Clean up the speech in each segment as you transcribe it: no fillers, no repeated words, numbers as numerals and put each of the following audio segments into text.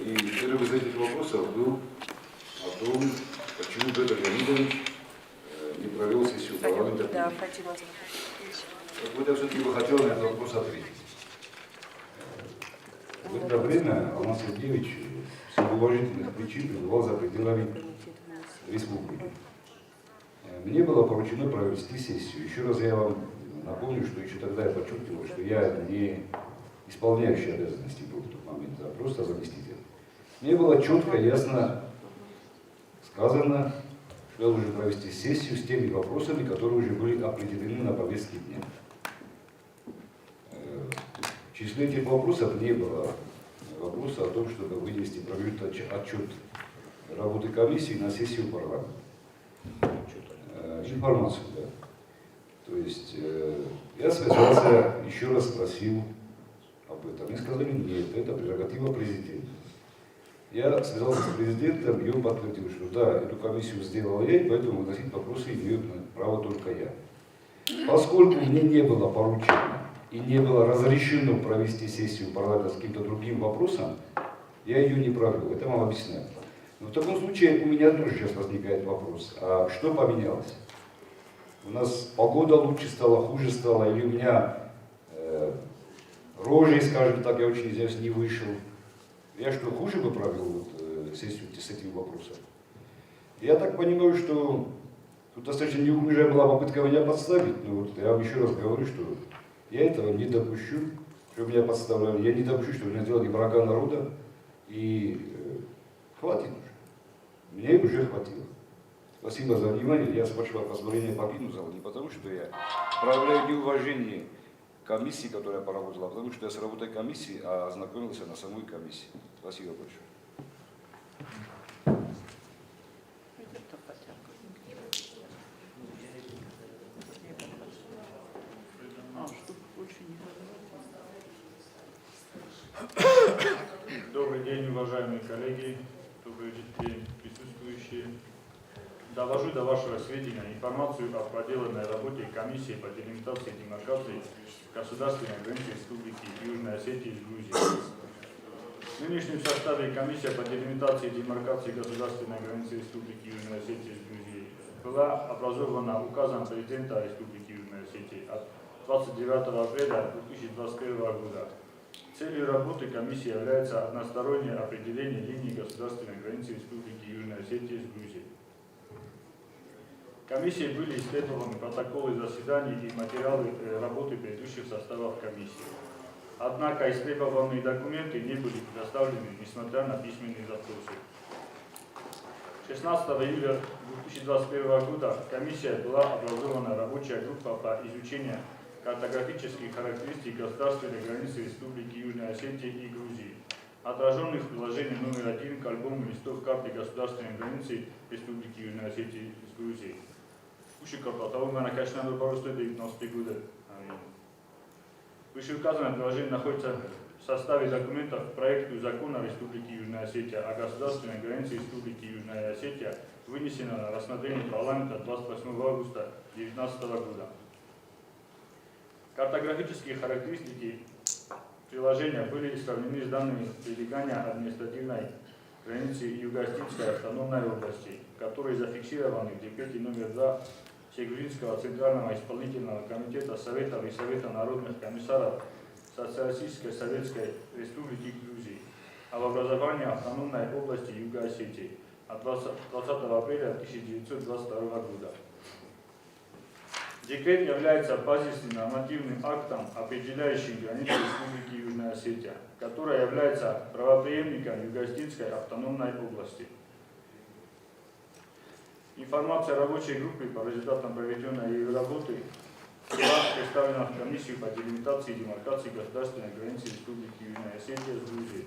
И первый из этих вопросов был о том, почему Петр Леонидович не провел сессию парламента. Да, Фатима. Так вот, я все-таки бы хотел на этот вопрос ответить. В это время Алмаз Сергеевич в силу уважительных причин пребывал за пределами республики. Мне было поручено провести сессию. Еще раз я вам напомню, что еще тогда я подчеркивал, что я не исполняющий обязанности был в тот момент, а просто заместитель. Мне было четко, ясно сказано, что я должен провести сессию с теми вопросами, которые уже были определены на повестке дня. В числе этих вопросов не было вопроса о том, чтобы вынести промежуточный отчет работы комиссии на сессию парламента. Информацию, да. То есть я связался, еще раз спросил об этом. Мне сказали, нет, это прерогатива президента. Я связался с президентом, и он подтвердил, что да, эту комиссию сделал я, и поэтому выносить вопросы имею право только я. Поскольку мне не было поручено и не было разрешено провести сессию парламента с каким-то другим вопросом, я ее не провел. Это вам объясняю. Но в таком случае у меня тоже сейчас возникает вопрос, а что поменялось? У нас погода лучше стала, хуже стала, или у меня рожей, скажем так, я очень извиняюсь, не вышел. Я что, хуже бы провел вот сессию с этим вопросом? Я так понимаю, что тут достаточно неуклюжая была попытка меня подставить, но вот я вам еще раз говорю, что я этого не допущу, чтобы меня подставляли, я не допущу, чтобы меня сделали врага народа, и хватит уже. Мне уже хватило. Спасибо за внимание. Я, с вашего позволения, покину зал не потому, что я проявляю неуважение к комиссии, которая поработала, а потому что я с работой комиссии ознакомился на самой комиссии. Спасибо большое. Добрый день, уважаемые коллеги, добрый день, присутствующие. Довожу до вашего сведения информацию о проделанной работе комиссии по делимитации и демаркации государственной границы Республики Южная Осетия с Грузией. В нынешнем составе комиссия по делимитации и демаркации государственной границы Республики Южная Осетия с Грузией была образована указом президента Республики Южная Осетия от 29 апреля 2021 года. Целью работы комиссии является одностороннее определение линии государственной границы Республики Южная Осетия с Грузией. Комиссией были исследованы протоколы заседаний и материалы работы предыдущих составов комиссии. Однако исследованные документы не были предоставлены, несмотря на письменные запросы. 16 июля 2021 года комиссия была образована рабочая группа по изучению картографических характеристик государственной границы Республики Южная Осетия и Грузии, отраженных в приложении номер 1 к альбому листов карты государственной границы Республики Южная Осетия с Грузией. 19 года. Вышеуказанное приложение находится в составе документов к проекту закона Республики Южная Осетия о государственной границе Республики Южная Осетия, вынесено на рассмотрение парламента 28 августа 2019 года. Картографические характеристики приложения были сравнены с данными прилегания административной границы Юго-Осетинской автономной области, которые зафиксированы в декрете номер 2 Всегрузинского Центрального исполнительного комитета Советов и Совета народных комиссаров Социалистической Советской Республики Грузии об образовании автономной области Юго-Осетии от 20 апреля 1922 года. Декрет является базисным нормативным актом, определяющим границы Республики Южная Осетия, которая является правопреемником Юго-Осетинской автономной области. Информация рабочей группы по результатам проведенной ею работы была представлена в комиссию по делимитации и демаркации государственной границы Республики Южная Осетия с Грузией.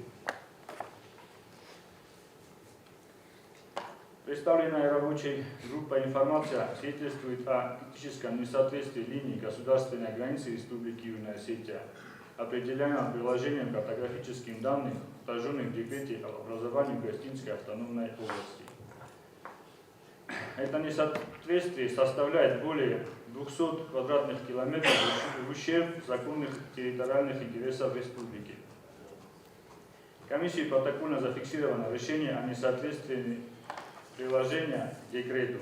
Представленная рабочей группой информация свидетельствует о критическом несоответствии линии государственной границы Республики Южная Осетия, определяемом приложением картографическим данным, отраженных в декрете об образовании Юго-Осетинской автономной области. Это несоответствие составляет более 200 квадратных километров в ущерб законных территориальных интересов республики. Комиссией протокольно зафиксировано решение о несоответствии приложения декрету.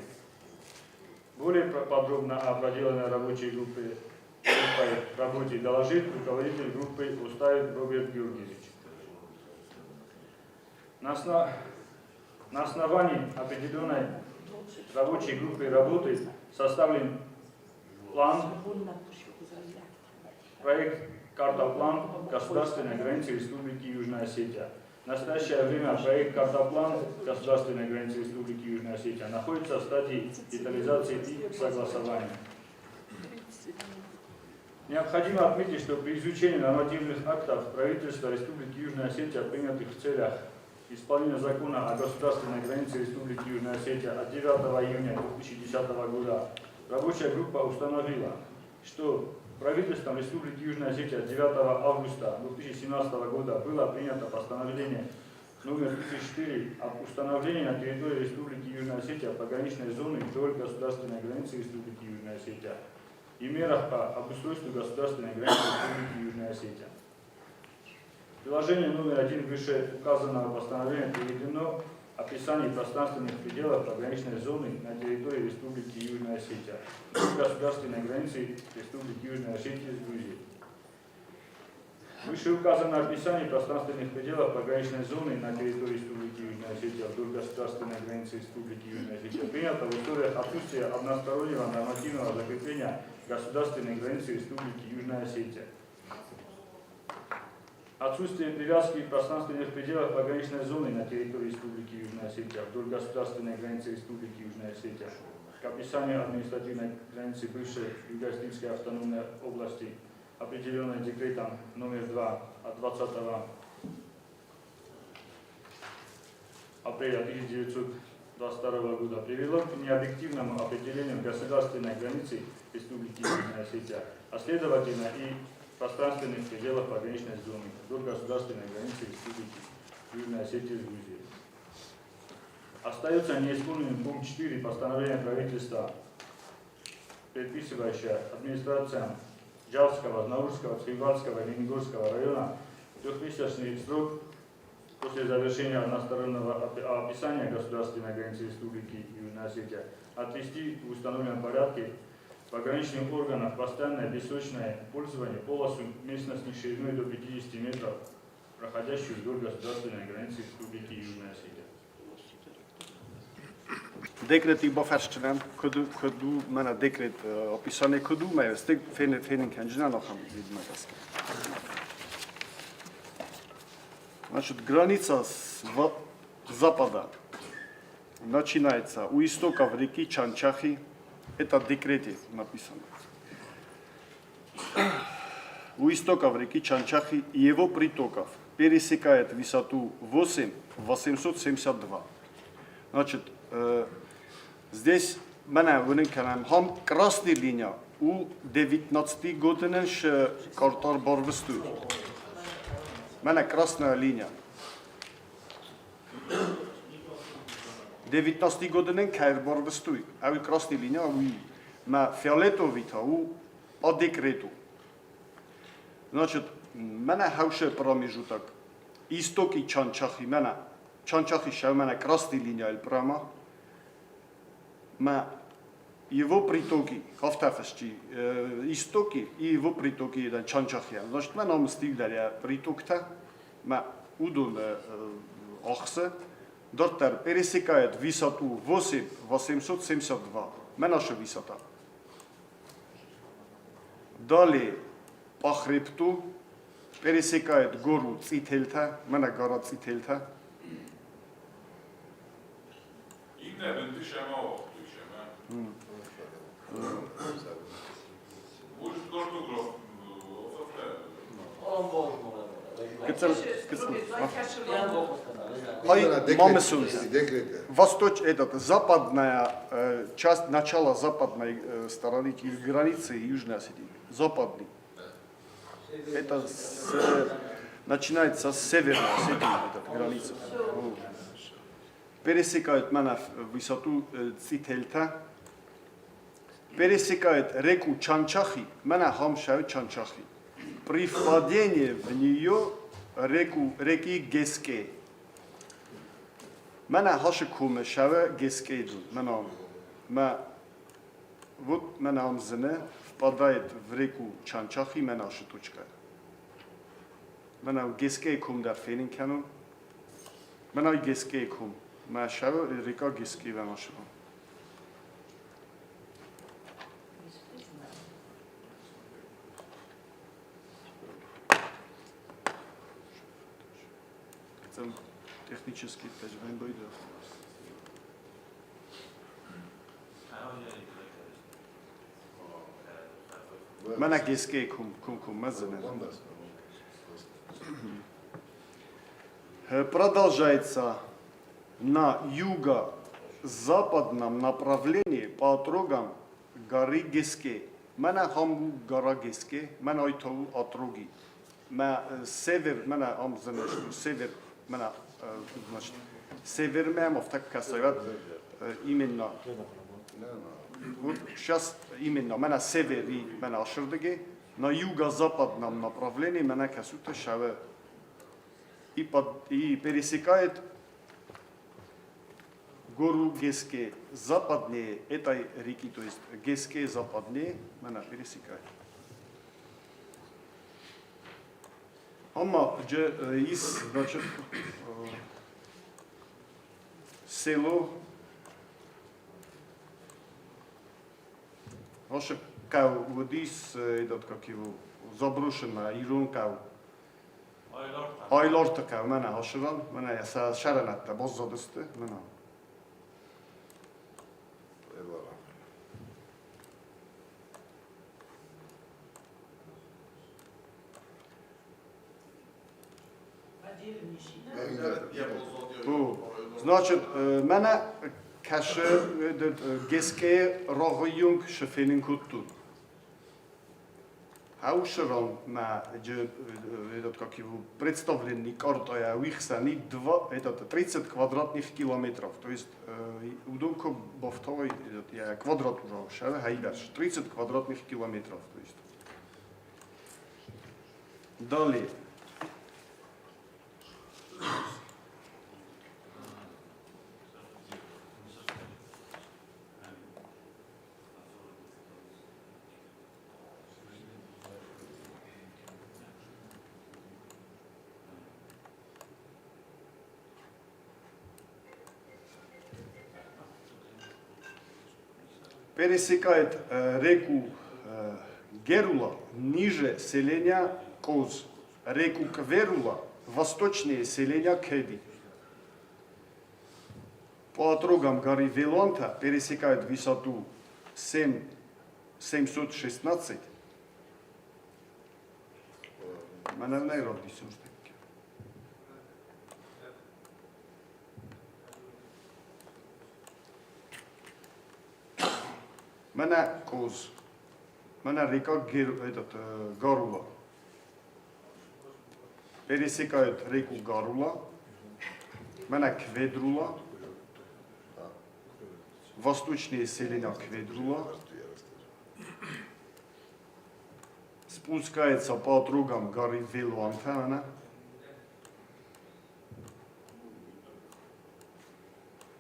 Более подробно о проделанной рабочей группе работе доложит руководитель группы Устаев Роберт Георгиевич. На основании определенной рабочей группы работы составлен план, проект картоплан государственной границы Республики Южная Осетия. В настоящее время проект картоплан государственной границы Республики Южная Осетия находится в стадии детализации и согласования. Необходимо отметить, что при изучении нормативных актов правительства Республики Южная Осетия, принятых в целях исполнения закона о государственной границе Республики Южная Осетия от 9 июня 2010 года, рабочая группа установила, что правительством Республики Южная Осетия 9 августа 2017 года было принято постановление номер 34 об установлении на территории Республики Южная Осетия пограничной зоны вдоль государственной границы Республики Южная Осетия и мерах по обустройству государственной границы Республики Южная Осетия. Приложение номер 1 выше указанного постановления приведено описание пространственных пределов пограничной зоны на территории Республики Южная Осетия вдоль государственной границы Республики Южная Осетия с Грузией. Вышеуказанное описание пространственных пределов пограничной зоны на территории Республики Южная Осетия вдоль государственной границы Республики Южная Осетия принято в условиях отсутствия одностороннего нормативного закрепления государственной границы Республики Южная Осетия. Отсутствие привязки пространственных пределов пограничной зоны на территории Республики Южная Осетия вдоль государственной границы Республики Южная Осетия к описанию административной границы бывшей Юго-Осетинской автономной области, определенной декретом номер 2 от 20 апреля 1922 года, привело к необъективному определению государственной границы Республики Южная Осетия, а следовательно и пространственных пределов пограничной зоны вдоль государственной границы Республики Южная Осетия с Грузией. Остается неисполненным пункт 4 постановления правительства, предписывающее администрациям Джавского, Знаурского, Цхинвальского и Ленингорского района трехмесячный срок после завершения одностороннего описания государственной границы Республики Южная Осетия отвести в установленном порядке пограничным органам в постоянное бессрочное пользование полосу местности шириной до 50 метров, проходящую вдоль государственной границы Республики Южная Осетия. Декрет бафӕсджынӕн, куыд у мӕнӕ декрет описание куыд у, мӕ стыг фенын кӕнджынӕн ахӕм видмӕ гӕсгӕ. Значит, граница с запада начинается у истоков реки Чанчахи. Это в декрете написано. У истоков реки Чанчахи и его притоков пересекает высоту 8,872. Значит, здесь мӕнӕ уынын кӕнӕм хам красный линия у 19 годинен картар барвыстуй. Мӕнӕ красная линия. 19 годинен кайр барвыстуй. А красный линия у ма фиолетовый та у по декрету. Значит, мӕнӕ хауше промежуток. Истоки Чанчахи, мӕнӕ Чанчахи шау мӕнӕ красный линия прямо. Ма его притоки, хавтафсчи, истоки и его притоки да Чанчахи. Значит, мӕ нам стиль притокта, ма удон ахсы, доктор пересекает высоту 8,872. Мӕ наша высота. Далее по хребту пересекает гору Цителта, мӕнӕ гора Цителта. Восточ, этот, западная часть, начало западной стороны границы Южной Осетии, западный. Это начинается с северной Осетии, этот, граница. Пересекает мана высоту Цителта, пересекает реку Чанчахи, мана хамшаю Чанчахи. При впадении в нее реку реки Геске. Мӕнӕ хашы комы шавы Гескейдл. Мӕнӕ мӕ вот мӕнӕ ам зыны, впадает в реку Чанчахи, мӕнӕ ашы точка. Мӕнӕ Гескейы ком дӕр фенын кӕнон. Мӕнӕ Гескейы ком. Мӕ шавы река Гескей вӕнашыва. Технически тәҗрибә. Мӕнӕ Гескей ком комкоммӕ зыны. Продолжается на юго-западном направлении по отрогам горы Геске. Мӕнӕ хам у гора Геске, мӕнӕ ай та у отроги. Мӕ север, мӕнӕ ам зыны, что север, мӕнӕ, значит, севермӕ афтӕ кӕсӕгат именно вот сейчас именно мӕнӕ севери, мӕнӕ ашырдыге, на юго-западном направлении мӕнӕ кӕсут шавы и пересекает гору Геске западнее этой реки, то есть Геске западнее, мӕнӕ пересекает. Ама из, значит, село Ваше хъӕу уыдис, этот, как его, заброшенная, ирон хъӕу. Айларты хъӕу, мӕнӕ Ашыран, мӕнӕ сӕ сӕрӕнӕттӕ баззадысты, мӕнӕ. Значит, мӕнӕ кӕсы Гескейы рагъы шефенин кодтон. Хаушерон ма этот, как его, представленный картой уихсани 2, этот, 30 квадратных километров. То есть уыдон куы бафтауай, этот, квадратура, хайберш, 30 квадратных километров. То есть. Далее. Пересекает реку Герула ниже селения Коз, реку Кверула восточнее селения Кеди. По отрогам горы Велонта пересекает высоту 7, 716. Мӕнӕ нӕ равдисӕм Мӕнӕ Коз, мӕнӕ река этот, Гарула. Пересекает реку Гарула, мӕнӕ Кведрула, восточнее селения Кведрула, спускается по отрогам горы Велуанта, она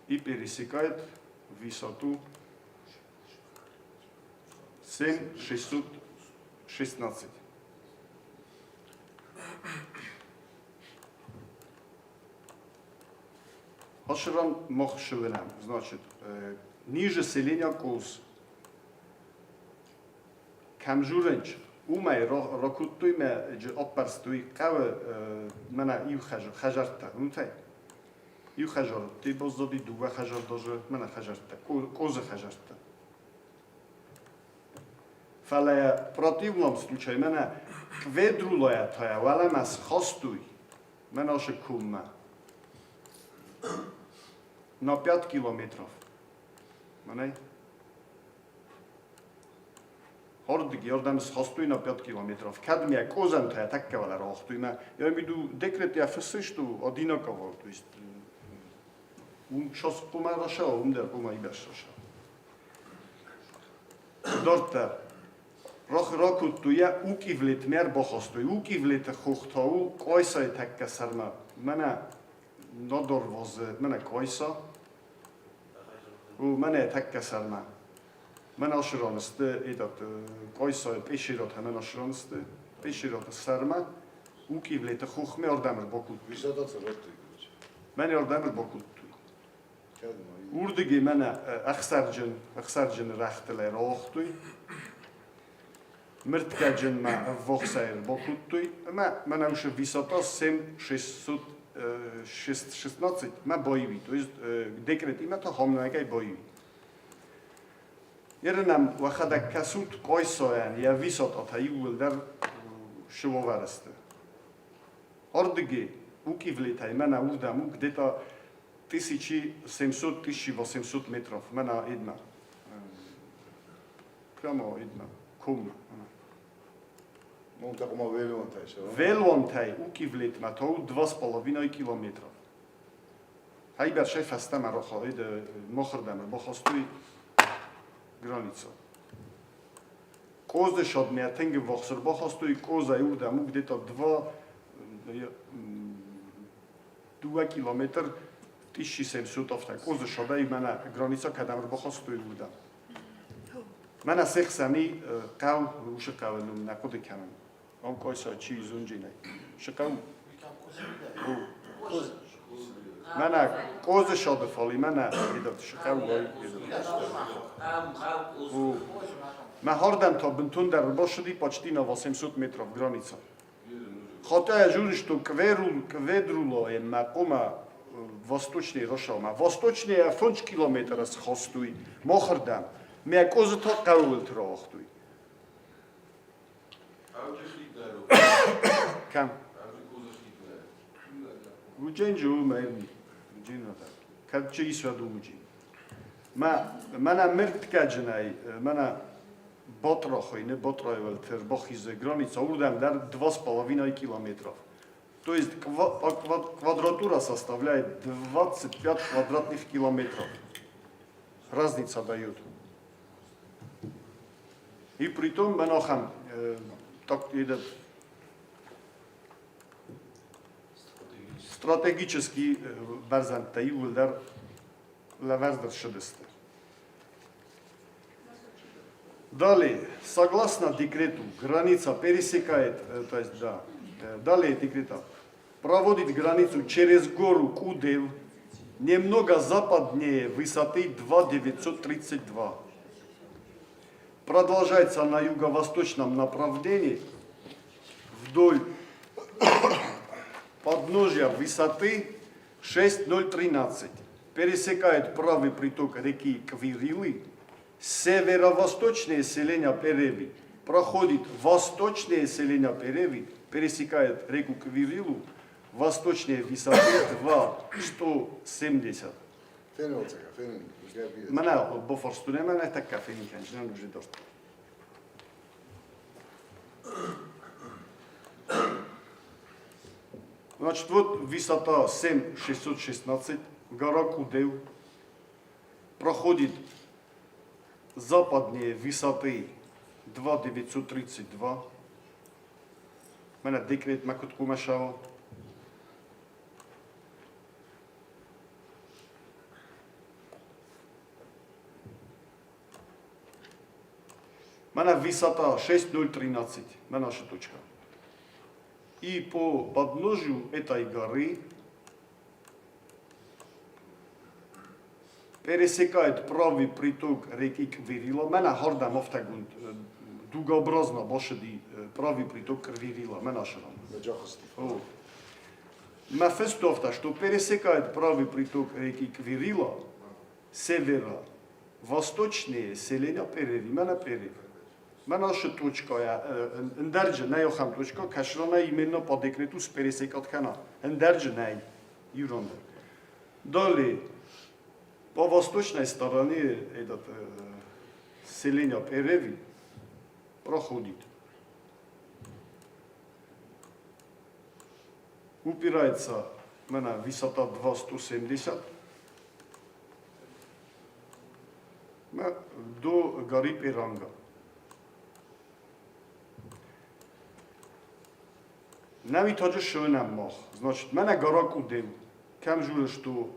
и пересекает высоту 7616. Ашыран мах шевелем, значит, ниже селения Коз. Кӕмжурынч, уымӕй ракодтой мӕ аппӕрстой хъӕуы мӕнӕ иу хӕдзӕрттӕ, уынтай? Иу хӕдзар баззади, дыууӕ хӕдзар даже, мӕнӕ хӕдзӕрттӕ, Козы хӕдзӕрттӕ. Фӕлӕ противном случае мӕнӕ Кведрулайӕ та уӕлӕмӕ схастой мӕнӕ ашы коммӕ на 5 километров. Мӕнӕ Ардыги ардӕм схастой на 5 километров. Кӕд мӕ Козӕнтӕ тӕккӕ уӕлӕ рауагътой мӕ, я имею в виду декрет я фыссы, что одинаково, то есть уым сейчас хъуамӕ расӕуа, уым дӕр хъуамӕ ибӕс расӕуа. Дарддӕр. Ракодтой йӕ Укъивлетмӕ ӕрбахастой. Укъивлеты хох та у Къуайсайы тӕккӕ сӕрмӕ. Мӕнӕ Надорвазы, мӕнӕ Къуайса. У мӕнӕ тӕккӕ сӕрмӕ. Мӕн ашыран сты этот Къуайсайы пъесеротӕ мӕн ашыран сты. Пъесероты сӕрмӕ Укъивлеты хохмӕ ардӕм ӕрбакодтой. Мӕн ардӕм ӕрбакодтой. Уырдыгӕй мӕнӕ ӕхсӕрджын, ӕхсӕрджыны рӕгътыл ӕруагътой. Мыртгӕджынмӕ ӕввахсӕй ӕрбакодтой ӕмӕ мӕнӕ уышы висота 7 616 мӕ баиуи, то есть декретимӕ та хамнӕгӕй баиуи. Ерынӕм уӕхӕдӕг кӕсут Къойсойӕн йӕ висотатӕ иууылдӕр сывовӕр сты. Ардыгӕй Укъивлетӕй мӕнӕ уырдӕм у где-то 1700-1800 метров мӕнӕ идмӕ. Прямо идмӕ, коммӕ. Ну, такoma Велуантӕй. Велуантӕй Укъивлетмӕ та у 2,5 километров. Хайбӕрсӕй фӕстӕмӕ махырдӕм ӕрбахастой граница. Къозы шадмӕ тынг ӕввахс ӕрбахастой, Къозӕй уырдӕм у где-то 2 километр 1700 афтӕ. Къозы шадӕй мӕнӕ граница кӕдӕм ӕрбахастой, уырдӕм. Мӕнӕ се хсӕни хъӕу, уышы хъӕуы ном нӕ хъуыды кӕнын. Ам Къойса чи зонджынӕй. Шы хъӕу? Мӕнӕ Къозы шады фали, мӕнӕ этот шы хъӕу ой. Мӕ хардӕм та бынтондӕр ӕрбасыди почти на 800 метров граница. Хотя я журю, что кведрула мӕ къума восточнее Рошалма. Восточнее 5 километра схостуй мохырдӕм. Мӕ къозы та хъӕуылты рауагътой. Кӕм? Удженджы у мӕ удженада. Кӕд чи исуӕд уджи. Мӕ мӕнӕ мыртгӕджынӕй мӕнӕ Ботро хуыйны, Ботройы уӕлты ӕрбахизы граница, уырдӕм дӕр 2,5 километров. То есть квадратура составляет 25 квадратных километров. Разница дает. И притом мӕн ахӕм так этот стратегический бӕрзӕндтӕ иууылдӕр лӕвӕрд ссыдысты. Далее, согласно декрету, граница пересекает, то есть, да, далее декрета, проводит границу через гору Кудев, немного западнее высоты 2,932. Продолжается на юго-восточном направлении вдоль подножья высоты 6,013. Пересекает правый приток реки Квирилы, северо-восточное селение Переви, проходит восточное селение Переви, пересекает реку Квирилу, восточнее высоты 2,170. Мӕнӕ бофорстунӕ мӕнӕ тӕккӕ фенин кӕнджынӕн уже дорт. Значит, вот высота 7,616, гора Кудев, проходит западнее высоты 2,932. Мӕнӕ декрет мӕ куыд къумӕсау. Мӕнӕ высота 6,013, мӕ наша точка. И по подножию этой горы пересекает правый приток реки Квирила. Мӕнӕ хардӕм афтӕгонд дугообразно башыди правый приток Квирила, мӕ наша. Мӕ фестовта, что пересекает правый приток реки Квирила севера, восточнее селения Переви, мӕнӕ Переви. Мӕ наша точка, ӕндӕрджы нӕй ахӕм точка, кӕсрана именно по декрету пересекать кӕна. Ӕндӕрджы нӕй, иурондӕр. Далее, по восточной стороне этот, селение Переви проходит. Упирается мӕнӕ высота 2,170 до горы Перанга. Нӕуи таджы шывынӕм мах. Значит, мӕнӕ гора Кудев. Кӕм журы, что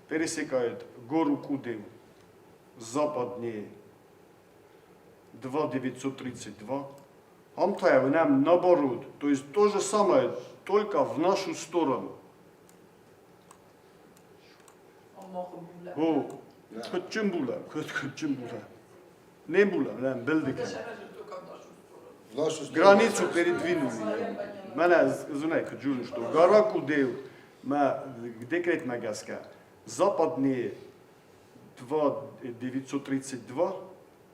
пересекает гору Кудев западнее 2,932. Амтая нам наоборот, то есть то же самое, только в нашу сторону. О, Кытчын була, кытчын була. Не була, не, билдик. В нашу сторону. Границу передвинули. Мӕнӕ знай, куыд что гора Кудев, мӕ декретмӕ гӕсгӕ, западнее 2,932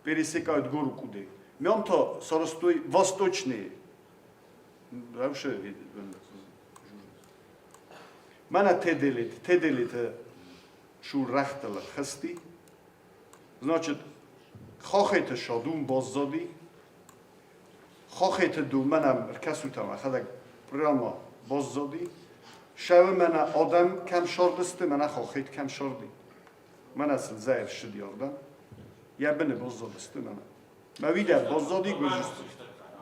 пересекают гору Кудев. Мӕм та сарӕзтой восточные. Вообще, Мӕнӕ Теделет, Теделеты шур рӕгътыл хызти. Значит, Хохеты шадун баззади. Хохеты ду мӕнӕ ӕркӕсут ӕмӕ хӕдӕг прямо баззади. Шӕуы мӕнӕ адӕм кӕм шардысты, мӕнӕ хохет кӕм шарди. Мӕнӕ сын зӕй ссыди ардӕм. Йӕ быны баззадысты мӕнӕ. Мӕ уидӕр баззади Гуырдзысты.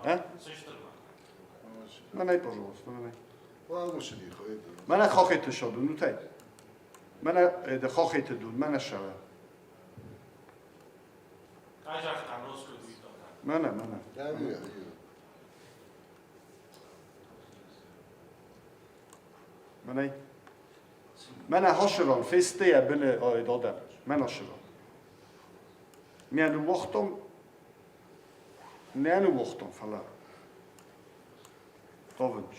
А? Мӕнӕй, пожалуйста, мӕнӕй. Мӕнӕ хохеты шадун, утай. Мӕнӕ хохеты дун, мӕнӕ шӕуы. Мӕнӕ, мӕнӕ. Мӕнӕй. Мӕнӕ хашыран, фесте йӕ быны адӕм. Мӕнӕ шыран. Мӕ ныууагътам, нӕ ныууагътам, фӕлӕ хъавынч.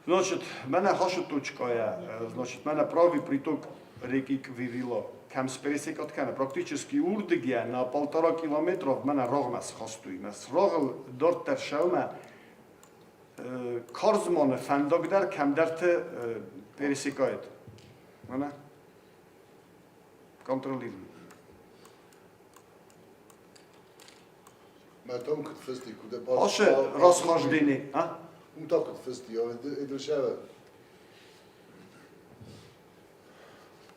Значит, мӕнӕ хашы точкая, значит, мӕнӕ правый приток реки Квирила, кӕм пересекать кӕны, практически урдыгӕ на 1,5 километров мӕнӕ рагъмӕ схастой. Мӕ срагъыл дарддӕр сӕумӕ Карзманы фӕндаг дӕр кӕмдӕрты пересекает. Мӕнӕ контролирует. Мӕ там куыд фысти, куыд Ашы расхождение, а? Ум так куыд фысти, эдылшӕвӕ.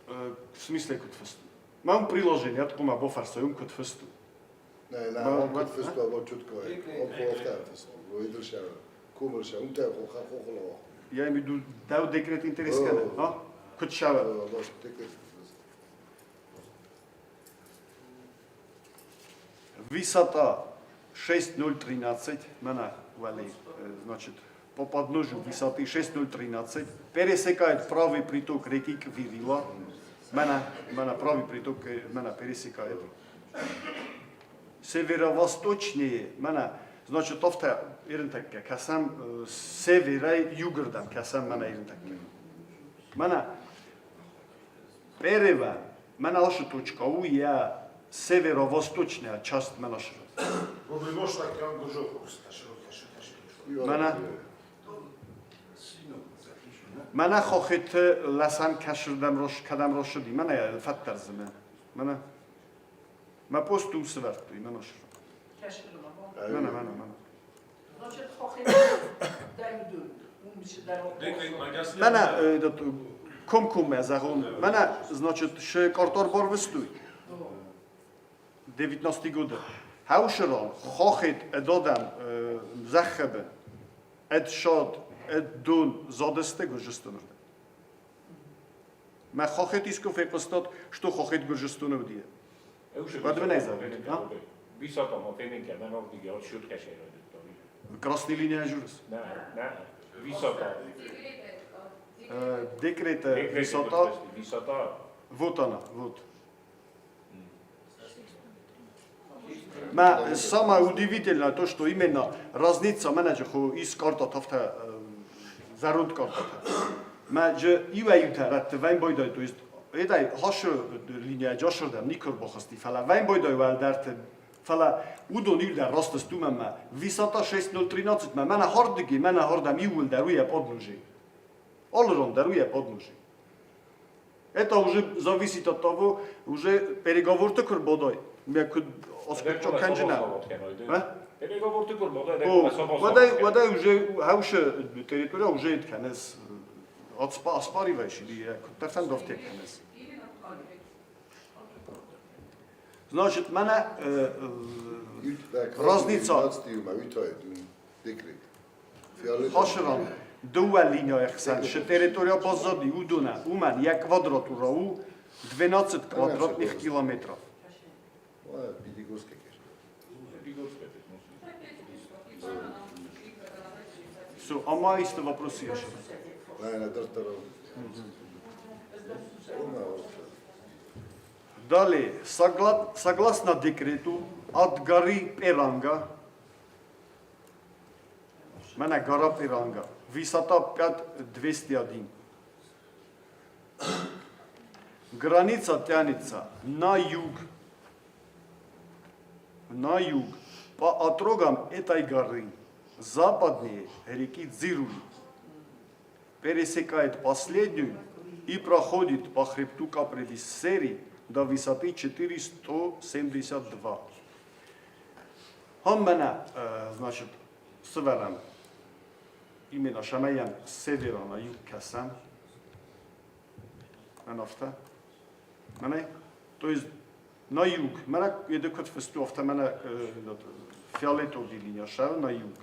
В смысле куыд фысти? Мӕм приложение откъума бофӕрсӕ, ум куыд фысти. Не, не, ум куыд фысти, а чутко. Ом хофта фысти. Эдылшӕвӕ. Кумылшӕ, ум та хоха хохло. Я имею в виду, дау декрет интерес кӕны, а? Куыд шавӕ? Декрет. Высота 6,013, мӕнӕ уӕле, значит, по подножию высоты 6,013, пересекает правый приток реки Квирила, мӕнӕ, мӕнӕ правый приток, мӕнӕ пересекает. Северо-восточнее, мӕнӕ, значит, афтӕ ирынтӕккӕ кӕсӕм северӕй югырдӕм кӕсӕм мӕнӕ ирынтӕккӕ. Мӕнӕ Перева, мӕнӕ ашы точка у йӕ северо-восточная часть мӕнӕ Мӕнӕ Мӕнӕ хохеты лӕсӕн кӕсырдӕм кӕдӕм росыди, мӕнӕ фӕддӕр дзы мӕнӕ. Мӕ пост у сывӕрдтой, мӕнӕ Мӕнӕ, мӕнӕ, мӕнӕ. Мӕнӕ комкоммӕ зӕгъон, мӕнӕ, значит, шы картор барвыстой. 19 годы. Хӕушыран хохет эдодам зӕххыбы, эд шад, эд дон задысты Гуырджыстонырдӕм. Мӕ хохет искуы фехъуыстат, что хохет Гуырджыстоны уыди? Уӕд мын ӕй зӕгъут, а? Visszatom a félénken, nem addig a sőt keserődött. Красный линия журс. Ne, ne, visszatom. Декрета высота. Высота. Вот она, вот. Ма самое удивительное то, что именно разница менеджер хо из карта тафта зарунд карта. Ма же ива юта рат вайн бойдай, то есть это хашы линия жашырдам никор бахасти, фала вайн бойдай валдарт фала удон илдар растас тумама высота 6.013 ма мана хардыги мана хардам иулдар уя подножи. Алрон уя подножи. Это уже зависит от того, уже переговорты кур бодай. Ме куд оскучо канжина. А? Переговорты кур бодай, Водай, водай уже хауше территория уже итканес оспариваешь или куд дофте канес. Значит, мана разница. Декрет. Хашыран дыууӕ линияйы хсӕн шы территория баззади, уыдонӕн, уымӕн йӕ квадратура у 12 квадратных километров. Все, ама исты вопросы еще? Далее, согласно декрету, от горы Перанга, мӕнӕ гора Перанга, высота 5201. Граница тянется на юг, на юг, по отрогам этой горы, западнее реки Дзирули. Пересекает последнюю и проходит по хребту Капревиссери до высоты 472. Хам мӕнӕ, значит, сывӕрӕм именно шамайӕн севера на юг кӕсӕм. Мӕн афтӕ. Мӕнӕ, то есть на юг. Мӕнӕ еды куыд фыст у, афтӕ мӕнӕ фиолетовый линия шӕуы на юг.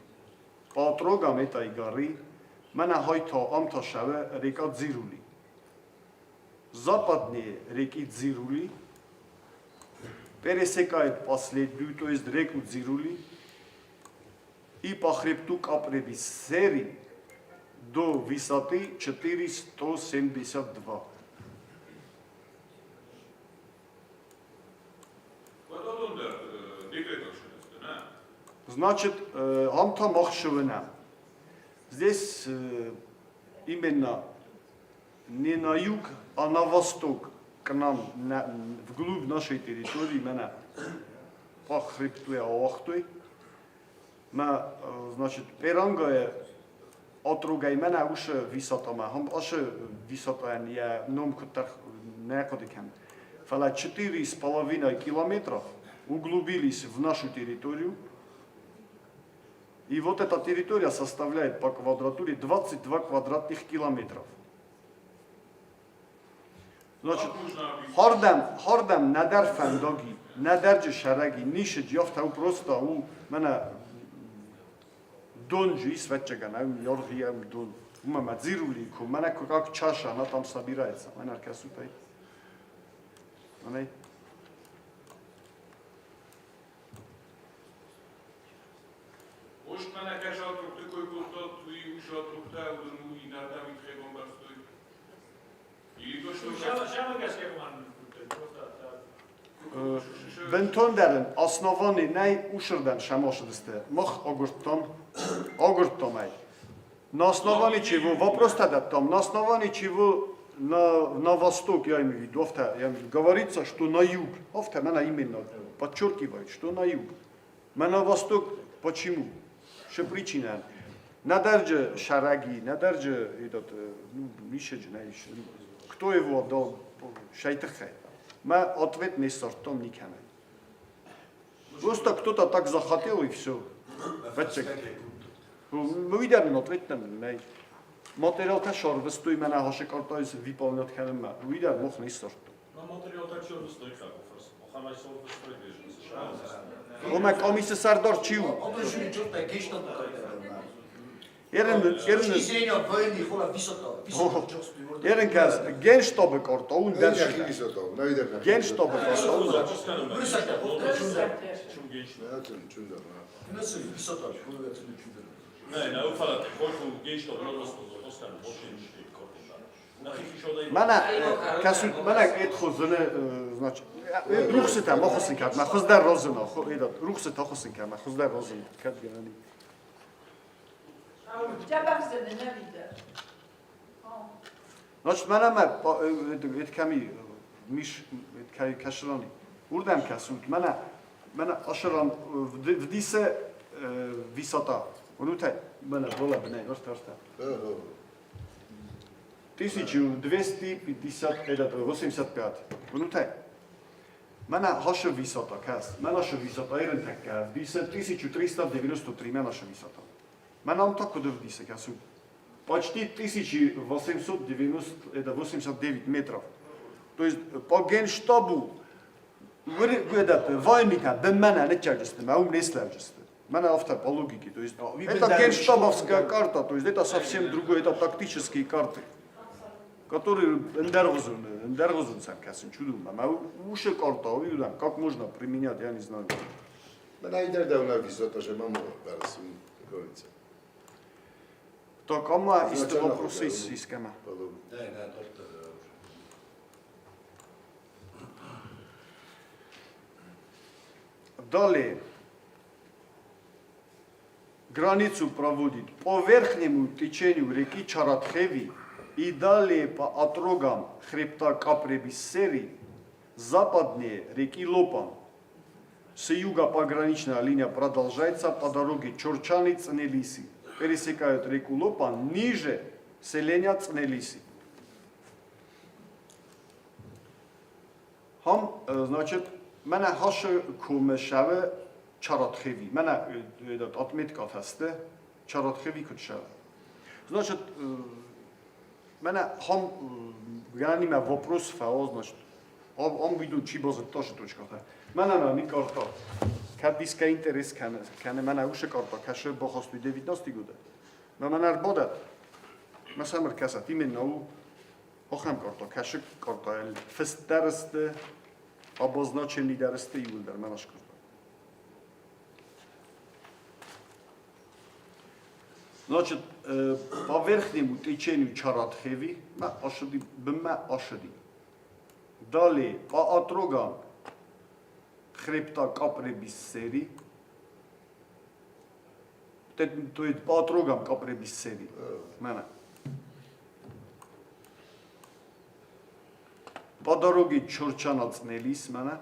По отрогам этой горы мӕнӕ хай та ам та шӕуы река Дзирули. Западнее реки Дзирули пересекает последнюю, то есть реку Дзирули, и по хребту Капребиссери до высоты 472. Значит, амта махшывына. Здесь именно не на юг, а на восток, к нам, вглубь нашей территории, мӕнӕ по хребту ауагътой. Мӕ, значит, Перангайы отрогӕй мӕнӕ уышы висотамӕ, ашы висотайӕн йӕ ном куыддӕр нӕ хъуыды кӕнын. Фӕлӕ 4,5 километров углубились в нашу территорию. И вот эта территория составляет по квадратуре 22 квадратных километров. Значит, хардам, хардам нӕдӕр фӕндаги, нӕдӕр джи шӕрӕги, нишы джиафтау просто у мӕнӕ дон джи исвӕччӕгӕн, ам яргъи ам дон. Уымӕ мӕ дзирули ку, мӕнӕ как чаша, она там собирается. Мӕнӕ ӕркӕсут ӕй. Мӕнӕ. Most menekes atrokты кой кодтат, уый ус атроктӕ уыдон у иннӕтӕм итхегон бӕрцтой. Бынтондӕр ын основани нӕй усырдӕм сӕмосыдысты. Мах агуырдтам, агуырдтам ӕй. На основании чего, вопрос тогда там, на основании чего на восток, я имею в виду, афтӕ, я имею в виду, говорится, что на юг, афтӕ, мӕнӕ именно подчеркивает, что на юг. Мӕ на восток почему? Что причина? Нӕдӕр же шараги, нӕдӕр же этот, ну, нишеджи, кто его отдал, шай тыххӕй. Мӕ ответ не ссардтон никӕмӕй. Просто кто-то так захотел и все. Уый дӕр мын ответ нӕй. Материалтӕ сӕрвыстой мӕнӕ хашыкъартайы выполнять кӕнынмӕ. Уый дӕр мах не ссардтон. Ома комиссы сӕрдар чи у? Ерын Генштабы картаун дальше. Генштабы картаун. Мӕнӕ кӕсут, мӕнӕ ӕдхуызыны, значит, рухсытӕ ма хуысын кӕд, мӕ хуыздӕр розына, рухсытӕ хуысын кӕд, мӕ хуыздӕр розына, кӕд гӕнӕн и. Значит, мӕнӕ мӕ эткӕми миш кӕсырани. Урдӕм кӕсут, мӕнӕ мӕнӕ ашыран вдисе висота. Уынутӕй, мӕнӕ бола бынӕй, ӕртӕ, ӕртӕ. 1250, этот, 85. Уынутӕй? Мӕнӕ хашы висота, кӕс. Мӕнӕ шы висота ерынтӕккӕ вдисе 1393, мӕнӕ шы висота. Мӕнӕ ам та куыд ӕвдисы, кӕсут? Почти 1890, это 89 метров. То есть по генштабу этот, войника бынмӕ нӕ ныццӕвджысты, мӕ уым не слӕуджысты. Мӕнӕ афтӕ по логике. То есть это генштабовская карта, то есть это совсем другое, это тактические карты, которые ӕндӕргъуызон сӕм кӕсын чудо. Мӕ ушы карта, как можно применять, я не знаю. Мӕнӕ идӕр дӕу висота же мамо барас граница. Так, ама исты вопросы искӕмӕ? Да, только Далее. Границу проводит по верхнему течению реки Чаратхеви и далее по отрогам хребта Капребиссери, западнее реки Лопан. С юга пограничная линия продолжается по дороге Чорчаны-Цнелиси. Пересекают реку Лопан ниже селения Цнелиси. Хам, значит, мӕнӕ хашы комы шавы Чаратхеви. Мӕнӕ этот отметка фӕсты Чаратхеви куыд шавы. Значит, мӕнӕ хам ганимӕ вопрос фӕо, значит, ам виду чи базыдта шы точката. Мӕнӕ мӕ ми карта. Кӕд искӕ интерес кӕны, мӕнӕ ушы карта, кӕсы бахастой 19 года. Мӕ мӕнӕ ӕрбадӕт. Мӕ сӕм ӕркӕсӕт, именно у ахӕм карта, кӕсы карта, фыст дӕр сты, обозначенный дӕр сты иуылдӕр, мӕнӕ скарта. Значит, по верхнему течению Чаратхеви, мӕ ашыди, бынмӕ ашыди. Далее, по отрогам хребта Капребиссери, то есть по отрогам Капребиссери, мӕнӕ. По дороге Чорчанацнелис, мӕнӕ.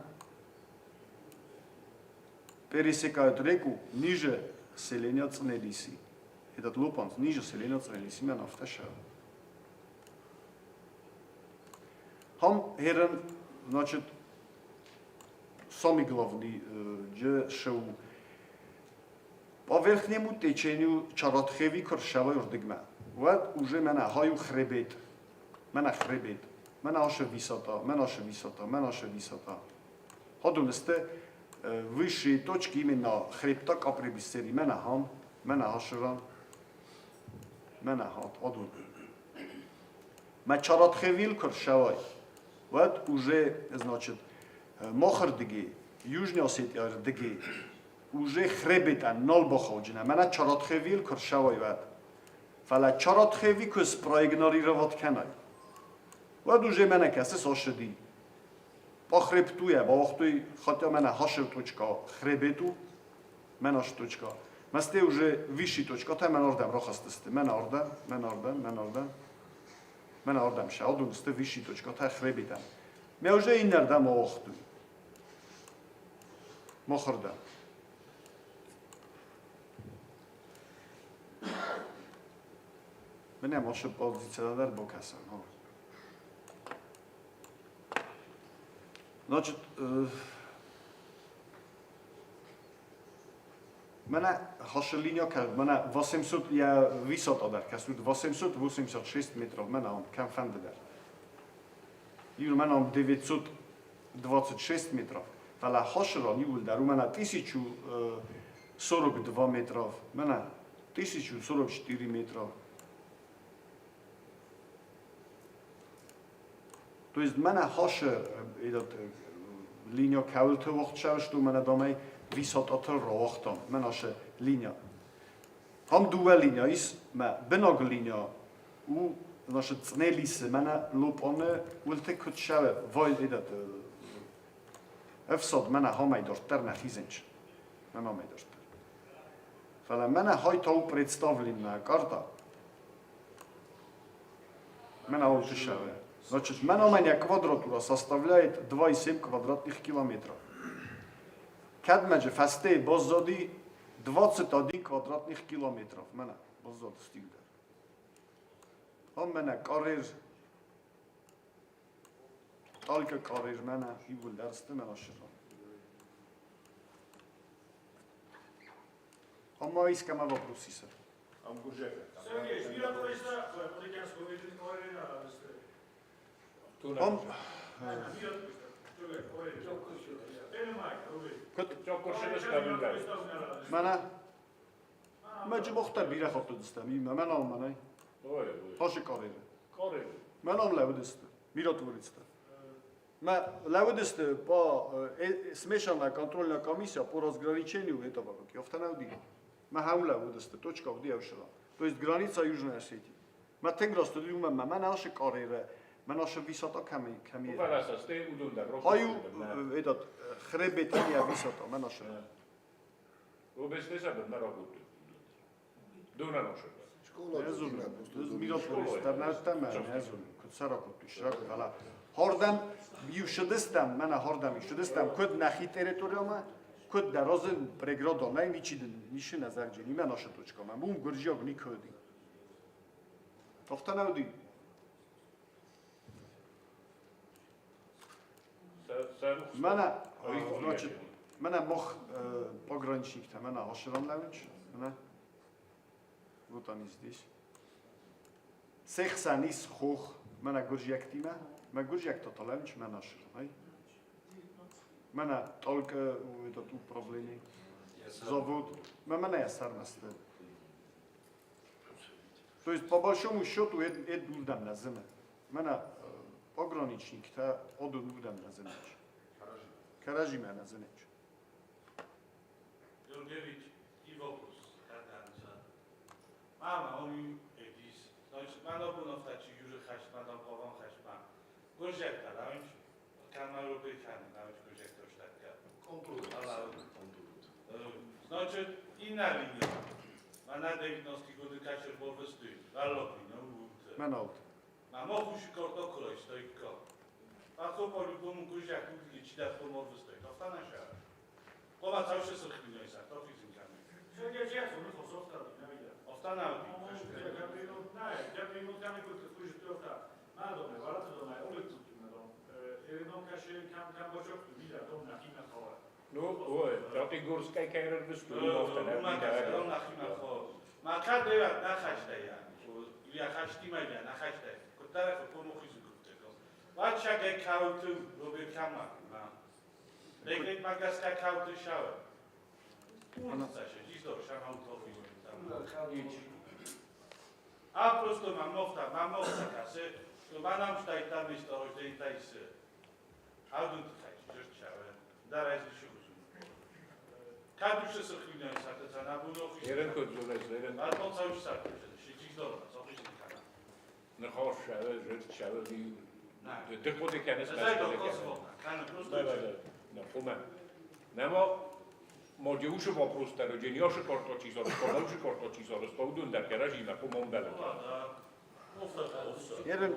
Пересекают реку ниже селения Цнелиси. Этот Лопан ниже селения Цнелиси, мӕнӕ афтӕ шавы. Хам херен, значит, самый главный же шоу. По верхнему течению Чаратхеви кыршава юрдыгмӕ. Уӕд уже мӕнӕ хаю хребет. Мӕнӕ хребет. Мӕнӕ ашы висота, мӕнӕ ашы висота, мӕнӕ ашы висота. Хадун сты высшие точки именно хребта Капребиссери. Мӕнӕ хам, мӕнӕ ашыран, мӕнӕ хат, адун. Мӕ Чаратхевил кыршавай. Уӕд уже, значит, махырдыги, Южный Осетия рдыги, уже хребетӕн нал бахауджынӕ. Мӕнӕ Чаратхевил кыршавай уӕд. Фӕлӕ Чаратхеви куы спроигнорировать кӕнай, уӕд уже мӕнӕ кӕсыс ашыди. По хребту я бауагътой, хотя мӕнӕ хашыр точка хребету, мӕнӕ аш точка. Масте уже высший точка, та мӕнӕ ардӕм рахастысты. Мӕнӕ ардӕм, мӕнӕ ардӕм, мӕнӕ ардӕм. Мӕнӕ ардӕм сӕ адон сты высший точка, та хребетӕн. Мӕ уже иннӕрдӕм ауагътой. Махырдӕм. Мӕнӕ машы позицияда дӕр бакӕсӕм. Значит, мӕнӕ хашы линия, мӕнӕ 800, я высота дӕр кӕсут, 886 метров, мӕнӕ ам, кӕм фӕнды дӕр. Иу мӕнӕ ам 926 метров, фӕлӕ хашыран иуылдӕр у мӕнӕ 1042 метров, мӕнӕ 1044 метров. То есть мӕнӕ хашы этот линия кӕуылты уагъд сӕвӕрстой, мӕнӕ домӕй висотатыл рауагътам, мӕнӕ ашы линия. Ам дыууӕ линия ис, мӕ бынаг линия у значит, Цнелисы, мӕнӕ Лопаны уылты куыд сӕвӕ, вай этот ӕфсад мӕнӕ хамӕй дарддӕр нӕ хизынч. Мӕнӕ амӕй дарддӕр. Фӕлӕ мӕнӕ хайтау представленная карта. Мӕнӕ уылты сӕвӕ. Значит, мӕнӕ мӕнӕ квадратура составляет 2,7 квадратных километров. Кӕдмӕджы фӕстейы баззади 21 квадратных километров. Мӕнӕ баззад стилдӕр. Ам мӕнӕ карьер, только карьер мӕнӕ иууылдӕр сты мӕнӕ сырран. Ама искӕмӕ вопрос исы? Ам гурджиаг. Сергей, Ам Куыд? Чоккоршены Мӕнӕ. Мӕ джыбохтӕ бирӕ хатт уыдыстӕм имӕ, мӕ ном мӕнӕй. Ой, ой. Хосы кареры. Кареры. Мӕ ном лӕууыдысты. Миротворецтӕ. Мӕ лӕууыдысты по смешанная контрольная комиссия по разграничению этого как Мӕ хӕм лӕууыдысты, точка уыди ӕвсыра. То есть граница Южной Осетии. Мӕ тынг раст уыди уымӕн, мӕ нашы кареры, мӕ нашы висата кӕм кӕм Фӕлӕ уыдон дӕр Хаю этот хребетания висата, мӕ нашы. Обясни бе на работу. Дона нашы. Школа მიროთვორის და ნაზუნ ქცარაკუტი შრაკალა ჰორდამ იუშდესტამ მანა ჰორდამ იუშდესტამ ქოდ ნახი ტერიტორიამა ქოდ და როზენ პრეგროდო ნაი ნიჩიდ ნიშინა ზაგჯი იმა ნაშა ტოჩკა მა მუმ გურჯიოგ ნიქოდი ოფტანაუდი მანა значит мана мох пограничник-то мана ошран лавич мана вот они здесь. Сехсанис хох мана гуржиактима, ма гуржиакта талавич мана шран, Мана только этот управление завод, ма мана я сармасты. То есть по большому счету это удам на земле. Мана пограничник та одун удам на земле. Каражи на земле. Георгиевич, и вопрос. Мама, он эдис. Значит, мана бунофтачи южи хашма да повон хашма. Гуржекта, лавич, камеру бихан, лавич гуржекта штатка. Контрол. Значит, и на линии. Мана 19 годы качер бовесты. Валопи, ну, Мана Ма мохуши корто крой стойко. Пахо по-любому гуржак угли чида помовесты. Тофтанаша. Қова цавше срхминой са, то физиками. Офтанаути. Ну, ой, тати гурскай кайрер высту, офтана. Ма кадера нахашта я. Или ахашти майя нахашта. Котара хо помохизу кутеко. Вача ге кауту робе кама. Ма. Легет магаска кауту шава. Унцаше, жиздо шама утофизу. А просто мамофта, мамофта касе, что манам штай там исторож день тайс. Адун тхай, жирт шава. Да раз еще კადუშე სხინა საკეცან აბუნოხი. ერენ ქოძულეს, ერენ. მარტო ცავში საკეცან, შეჯიგდო, სოფიში ქანა. ნახოშავე, ჟერტშავე, დეყოდი ქანეს ქანა просто Да, да, да. Хума. Намо მოჯე უშო вопрос და რო ჯენიოშე კორტოჩის ორ შკოლაუშე კორტოჩის ორ სტოუდუნდა კერაჟიმა ხუმონდალა. Ерен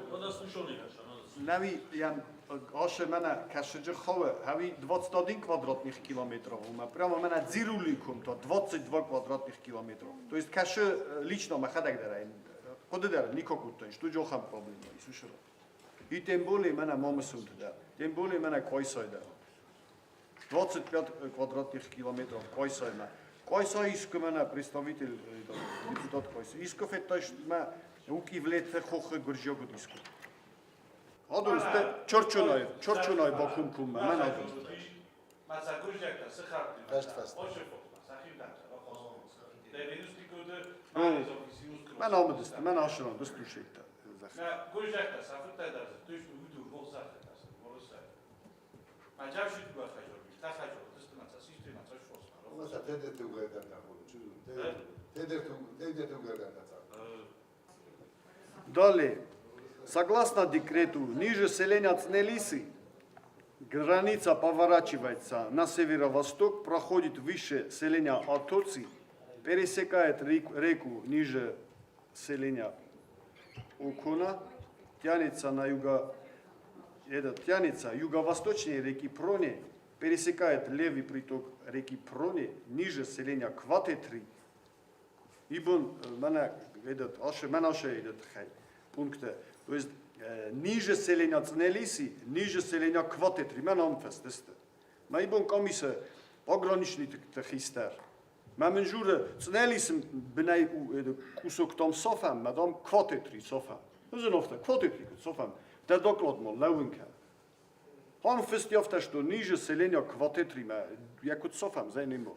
Нави ям аше мана кашеджи хове, хави 21 квадратных километров, ума прямо мана дзируликум то 22 квадратных километров. То есть каше лично махадаг дара, куда дара никакут что жохам проблема, исушро. И тем более мана мамасунд да, тем более мана койсай да. 25 квадратных километров койсай ма. Койсай иск мана представитель депутат койсай. Исков это ма უკივლეთ ხოხ გურჟოგ ისკო. ადუნს და ჩორჩონაი, ჩორჩონაი ბაქუმქუმა, მან ადუნს. მასა გურჟაკა სხარტი. მან ამოდეს, მან აშრონ დას თუშეკდა. და გურჟაკა საფრტა და თუშ უდუ მოგსახეტას, მოროსა. მაჯავში თუ ახაჟო, თახაჟო, დესტმაცა სისტემაცა შოს. მასა თედერთი უგერგანდა ხოლმე, თედერთი თედერთი უგერგანდა. Далее, согласно декрету, ниже селения Цнелисы граница поворачивается на северо-восток, проходит выше селения Атоци, пересекает реку ниже селения Окона, тянется на юго, этот, тянется юго-восточнее реки Проне, пересекает левый приток реки Проне, ниже селения Кватетри. Ибо мана этот аше мана аше этот хай пункты. То есть ниже селения Цнелиси, ниже селения Кватетри, ман амфес десте. Ма ибон комиссия пограничный тхистер. Ма менжуре Цнелис бнай кусок там софам, мадам Кватетри софам. Зенофта Кватетри софам. Да доклад мо лауинка. Он фыстёвта, что ниже селения квотетрима, якутсофам за ним.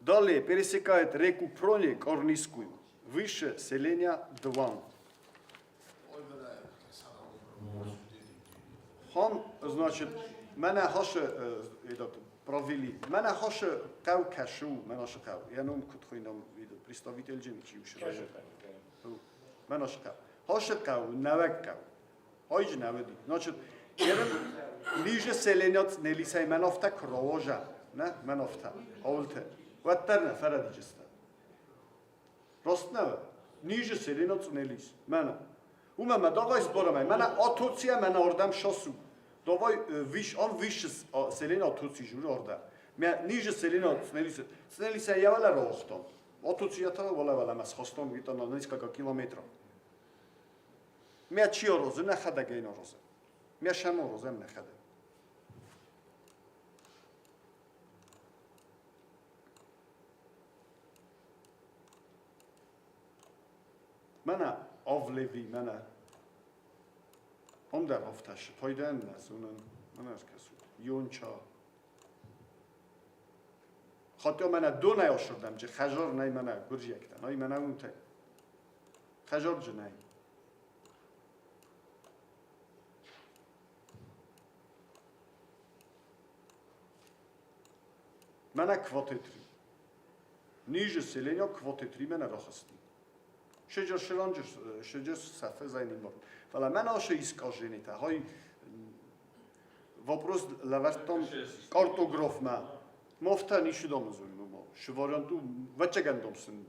Далее пересекает реку Прони Корнийскую, выше селения Дван. Хан, значит, меня хаше этот провели. Меня хаше кау кашу, меня хаше кау. Я нум кутхойном виду представитель джемичи уж. Меня хаше кау. Хаше кау, навек кау. Ойж наведи. Значит, ерем ниже селения нелисай менафта кровожа, не? Менафта. Аулте. Ваттерне фарадиджеста. Ростнаве. Ниже селения нелис. Мена. Ума давай сбораме. Мена атоция мена ордам шасу. Давай виш он виш селения атоци жур орда. Ме ниже селения нелис. Нелиса явала рохтам. Атоцията вала вала мас хостам где-то на несколько километров. Ме чи орозы на хадагейн орозы. Ме шам орозем на хада. Мена авлеви мена. Он дар афташ пайдан назунан мена касу. Юнча. Хотя мена ду наёшурдам же хажор най мена гуржиякта. Най мена унте. Хажор же най. Мена квотетри. Ниже селения квотетри мена рахасти. Шеджер шеланджер шеджер сафе зайним. Фала мена аше искаженита. Хай вопрос лавартом картограф ма. Мофта нишудам зун ма. Шварианту вачагандомсен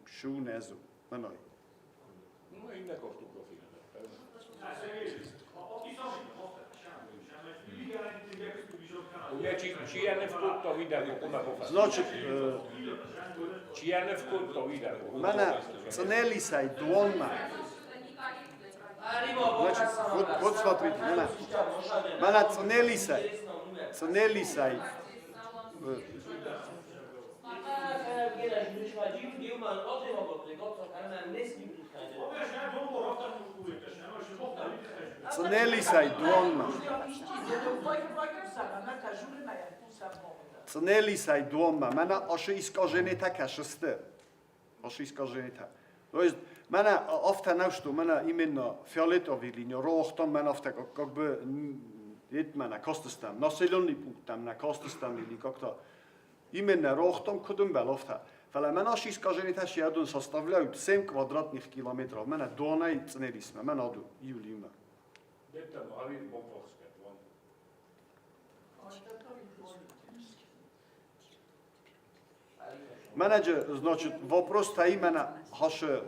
шу незу. Манай. Ну и на картография. Значит, мена цнелисай дуонма. Значит, вот смотрите, мена цнелисай, цнелисай. Цнелисай дуонма. Цнелисай дуонма. Мена аше искаженета кашесте. Аше искаженета. То есть, мена афта что мена именно фиолетовый линия, рохтам мена афта как бы это мена кастестам, населенный пункт там на кастестам или как-то именно рохтам кудум бел афта. Фала мена аше искаженета шиадун составляют 7 квадратных километров. Мена дуанай цнелисма, мена аду июлима. Это ави бопохска дуан. Менеджер, значит, вопрос та именно хаше.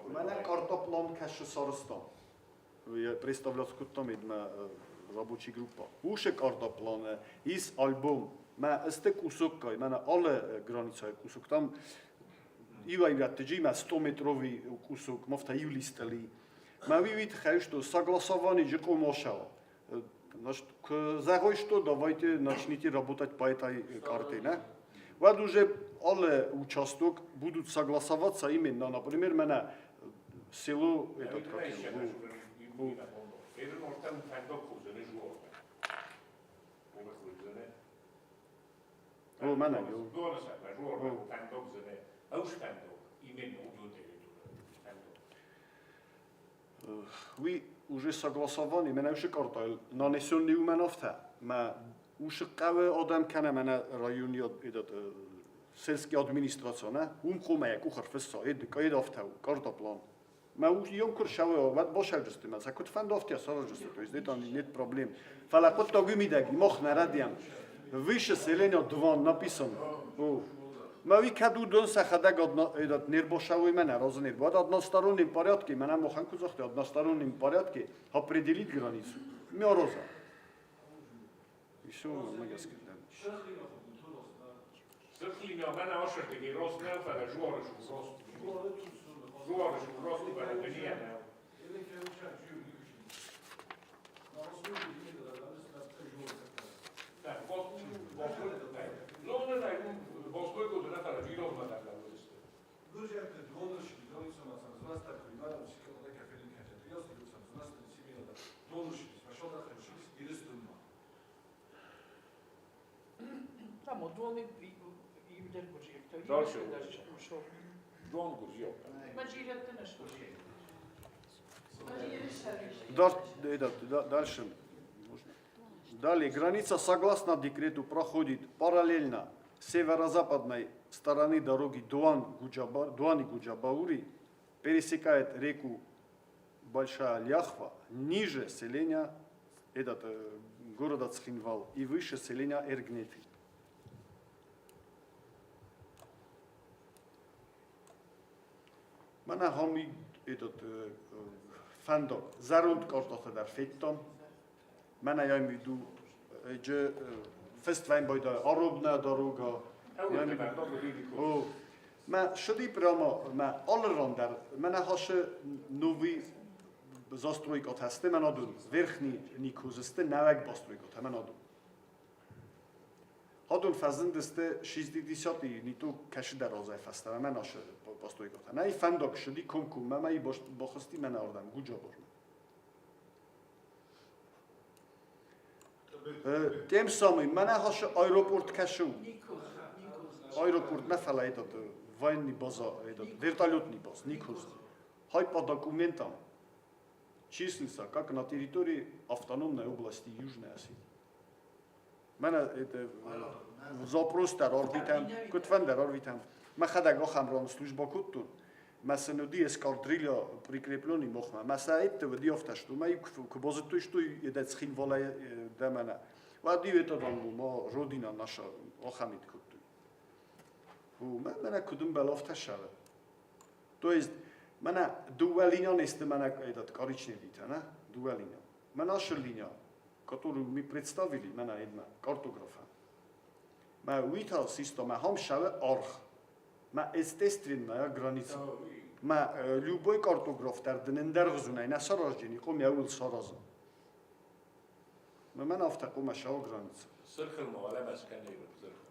Мена картоплан каши сарыстан. Я представляю, там рабочая группа. Уше картоплан, из альбом. Ма эсте кусок кай, мена alle граница кусок там. Ива ивраттеджи, ма 100-метровый кусок, мафта ивлистели. Ма вы видите, что согласование жико мошало. Значит, загой что давайте начните работать по этой карте, не? Вот уже alle участок будут согласоваться именно, например, меня село этот как его. О, мана, Уый уже согласование, мӕнӕ уышы картайыл нанесенный уымӕн афтӕ, мӕ уышы хъӕуы адӕм кӕнӕ мӕнӕ районы этот сельский администрация, нӕ, уым хъуамӕ йӕ къух ӕрфысса, ед афтӕ у, карта план. Мӕ уым куы рсӕуы, уӕд басӕуджысты мӕ сӕ куыд фӕнды, афтӕ саразджысты, то есть это нет проблем. Фӕлӕ хъуыддаг уый мидӕг, мах нӕ рӕдийӕм. Выше селения Дван написано. О. Мӕ уый кӕд уыдон сӕхӕдӕг этот не рбасӕуой мӕ нӕ разы не рбад одностороннем порядке, мӕнӕ махӕн куы загътой, одностороннем порядке определить границу. Мӕ роза. И все, мӕ гӕсгӕ дӕр. Сырхлина мӕнӕ ашырдыги рост нӕу, фӕлӕ жуары шу рост. Жуары шу рост, фӕлӕ дыния нӕу. Дальше. Дальше. Далее, граница согласно декрету проходит параллельно северо-западной стороны дороги Дуан-Гуджабаури, пересекает реку Большая Ляхва, ниже селения этот, города Цхинвал и выше селения Эргнеты. Мана хами этот фандаг зӕронд картатӕ дӕр федтам. Мӕнӕ я имею в виду, же фест вайн аробная дорога. Я имею в виду, Мӕ шыди прямо, мӕ алы ран дӕр, мӕнӕ хашы новый застройка тесты, мӕ надун, верхний Никозысты нӕуӕг постройка, мӕ надун. Хадун фӕзындысты 60-ы не то кӕсыдӕр азӕй фӕстӕмӕ мӕ нашы постройка. Мӕ и фӕндаг шыди комкоммӕ, мӕ и бахызти мӕнӕ ардӕм, Гуджабормӕ. Тем самым, мӕнӕ хашы аэропорт кӕсы. Аэропорт нӕ фӕлӕ этот военный база, этот вертолетный баз, Никоз. Хай по документам числится как на территории автономной области Южная Осетия. Мӕнӕ это запрос дӕр арвитӕм, куыдфӕндӕр арвитӕм. Мӕхӕдӕг ахӕм ран служба кодтон. Мӕ сын уыди эскадрилья прикрепленный мохмӕ. Мӕ сӕ ӕдде уыди афтӕ, что мӕ куы базыдтой, что это Цхинвалӕй дӕ мӕнӕ. Уӕд-иу это дам, ма родина наша ахӕмид кодтой. Мӕ мӕнӕ куыд ӕмбӕлы, афтӕ сӕвӕр. То есть мӕнӕ дыууӕ линия не сты мӕнӕ этот коричневый-тӕ, нӕ? Дыууӕ линия. Мӕ наша линия, которую мы представили, мӕнӕ едмӕ, картографа. Мӕ уый та систа мӕ хам сӕвӕ аргъ. Мӕ естественная граница. Мӕ любой картограф дӕр дын ӕндӕр гъзунӕй нӕ саразджени, къом йӕ уыл сараза. Мӕ мӕн афтӕ къомӕ сӕвӕ граница. Сырхыл ма уӕлӕмӕ скӕнӕй сырхыл.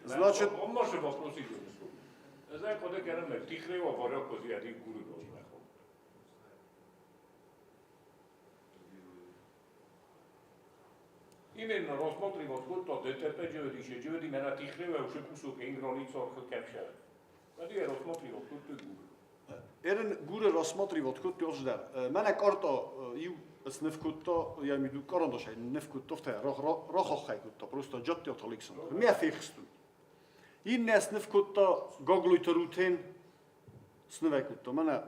Значит, он может вопрос идет. Знаю, куда кӕнӕм, тихрева варя козиади гуру должна. Именно рассматривать год ДТП джеведи, джеведи мена тихрева уже кусок ин границу архил Кади рассматривать год гуру. Эрен гуры рассматривать год тоже Мена карта иу снывкодта, я имею в виду карандаш, нывкодта, рахаххай кодта, просто джаттиат Александр. Мӕ фехстуй. Иннӕ снывкодта Гаглойты Рутен, снывӕй кодта. Мӕнӕ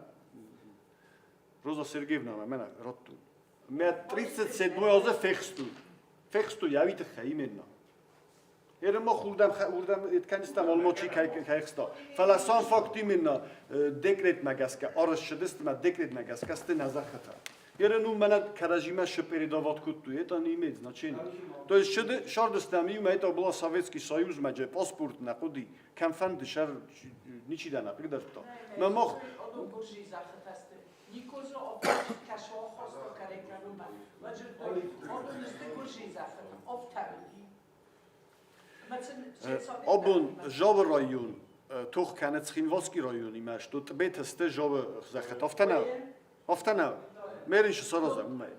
Роза Сергеевна мӕнӕ радту. Мӕ 37 азы фехстуй. Фехстуй, яви тыххӕй именно. Ерема хурдӕм урдӕм эткӕнистам алмочи кӕй хста. Фӕлӕ сам факт именно декретмӕ гӕсгӕ арӕзт ссыдысты мӕ декретмӕ гӕсгӕ сты нӕ зӕххытӕ. Ерын у мӕнӕ кӕрӕдзимӕ шы передавать кодтой, это не имеет значения. То есть шыды шардыстӕм иумӕ, это была Советский Союз, мӕ паспорт нӕ хъуыди, кӕм фӕнды сӕр ничи дӕ нӕ хъыгдардта. Мӕ мах Абон Жавы район тох кӕны Цхинвалский районимӕ, что Тъбеты сты Жавы зӕххытӕ. Афтӕ нӕ? Афтӕ нӕ? Мерин шы саразӕм уымӕй.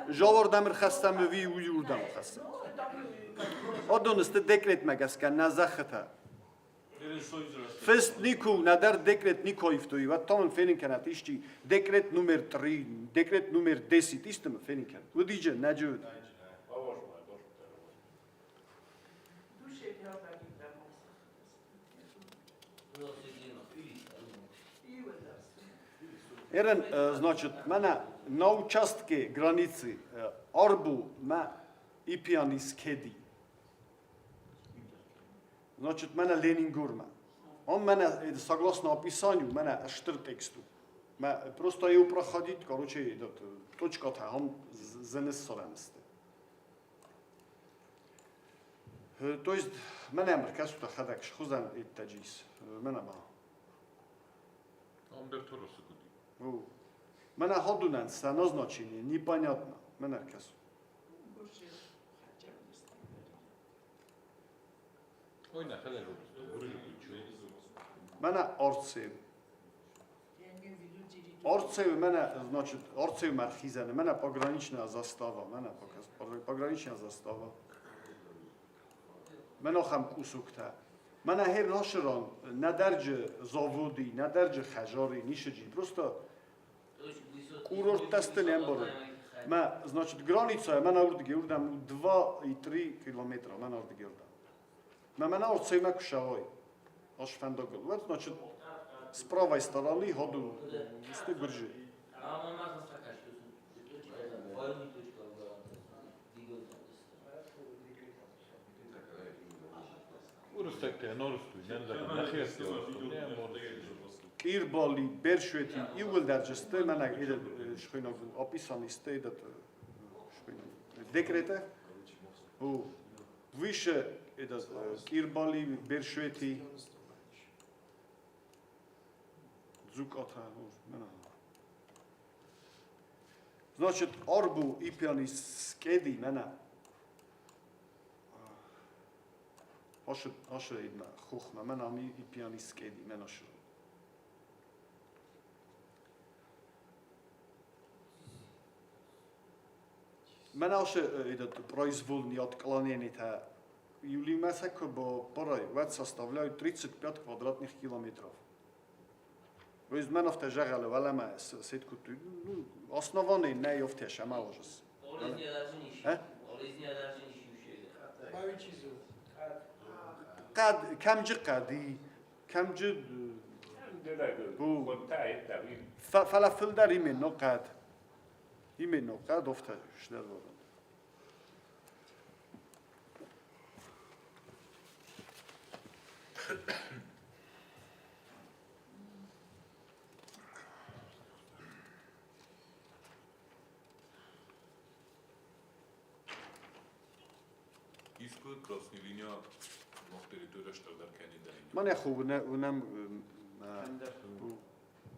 Жавырдӕм ӕрхӕссӕм ӕви уыйырдӕм ӕрхӕссӕм? Адон сты декретмӕ гӕсгӕ нӕ зӕххытӕ. Фыст никуы, нӕдӕр декрет никуы аивтой. Уӕд та мын фенын кӕнӕт исчи декрет номер 3, декрет номер 10, исты мын фенын кӕнӕт. Уыдиджы, нӕджы уыд. Эрен, значит, мӕнӕ на участке границы арбу мӕ Ипианис кеди. Значит, мӕнӕ Ленингормӕ. Он мӕнӕ, согласно описанию, мӕнӕ стыр текст у. Мӕ просто его проходить, короче, этот, точкатӕ ам зыныс сорӕмысты. То есть, мӕнӕ ӕркӕсут ӕхӕдӕг схуызӕн иттӕджы ис. Мӕнӕ ма. Там дӕр Торосы куыд Мӕнӕ ходунӕн сӕ назначение непонятно. Мӕнӕ ӕркӕсут. Мӕнӕ Арцеу. Арцеу мӕнӕ, значит, Арцеу мӕрхизӕны, мӕнӕ пограничная застава, мӕнӕ пограничная застава. Мӕнӕ ахӕм кусугтӕ. Мӕнӕ хер нашыран нӕдӕрджы заводи, нӕдӕрджы хӕжари, нишыджи. Просто курорттӕ сты не ӕмбарын. Мӕ, значит, граница мӕнӕ уырдыгӕй уырдӕм у 2,3 километра, мӕнӕ уырдыгӕй уырдӕм. Мӕ мӕнӕ Арцеумӕ куы сӕвай, ас фӕндагыл, уӕд, значит, с правой стороны ходу сты гуырджы. Კირბოლი, ბერშვეთი, იუგულდარ ჯსტე, მანა იდე შხინო описание сте этот შხინო декрета. У выше этот კირბალი, ბერშვეთი ძუკათა, მანა. Значит, არბუ იფიანის სკედი მანა აშე აშე იდნა ხუხმა მან ამი იფიანის სკედი მან აშე. Мӕн аше этот произвольный отклонение Юлимасак порой вот составляют 35 квадратных километров. То есть мӕн афтӕ зӕгъӕлы уӕлӕмӕ сетку, ну, основанный нӕй афтӕ шамаложес. قد كم قدي كم جد فلافل در именно قد именно قد офта шнер ворон. Իսկ Красный линия մող տերիտորիա շտարդար քանի դային։ Мане ху унам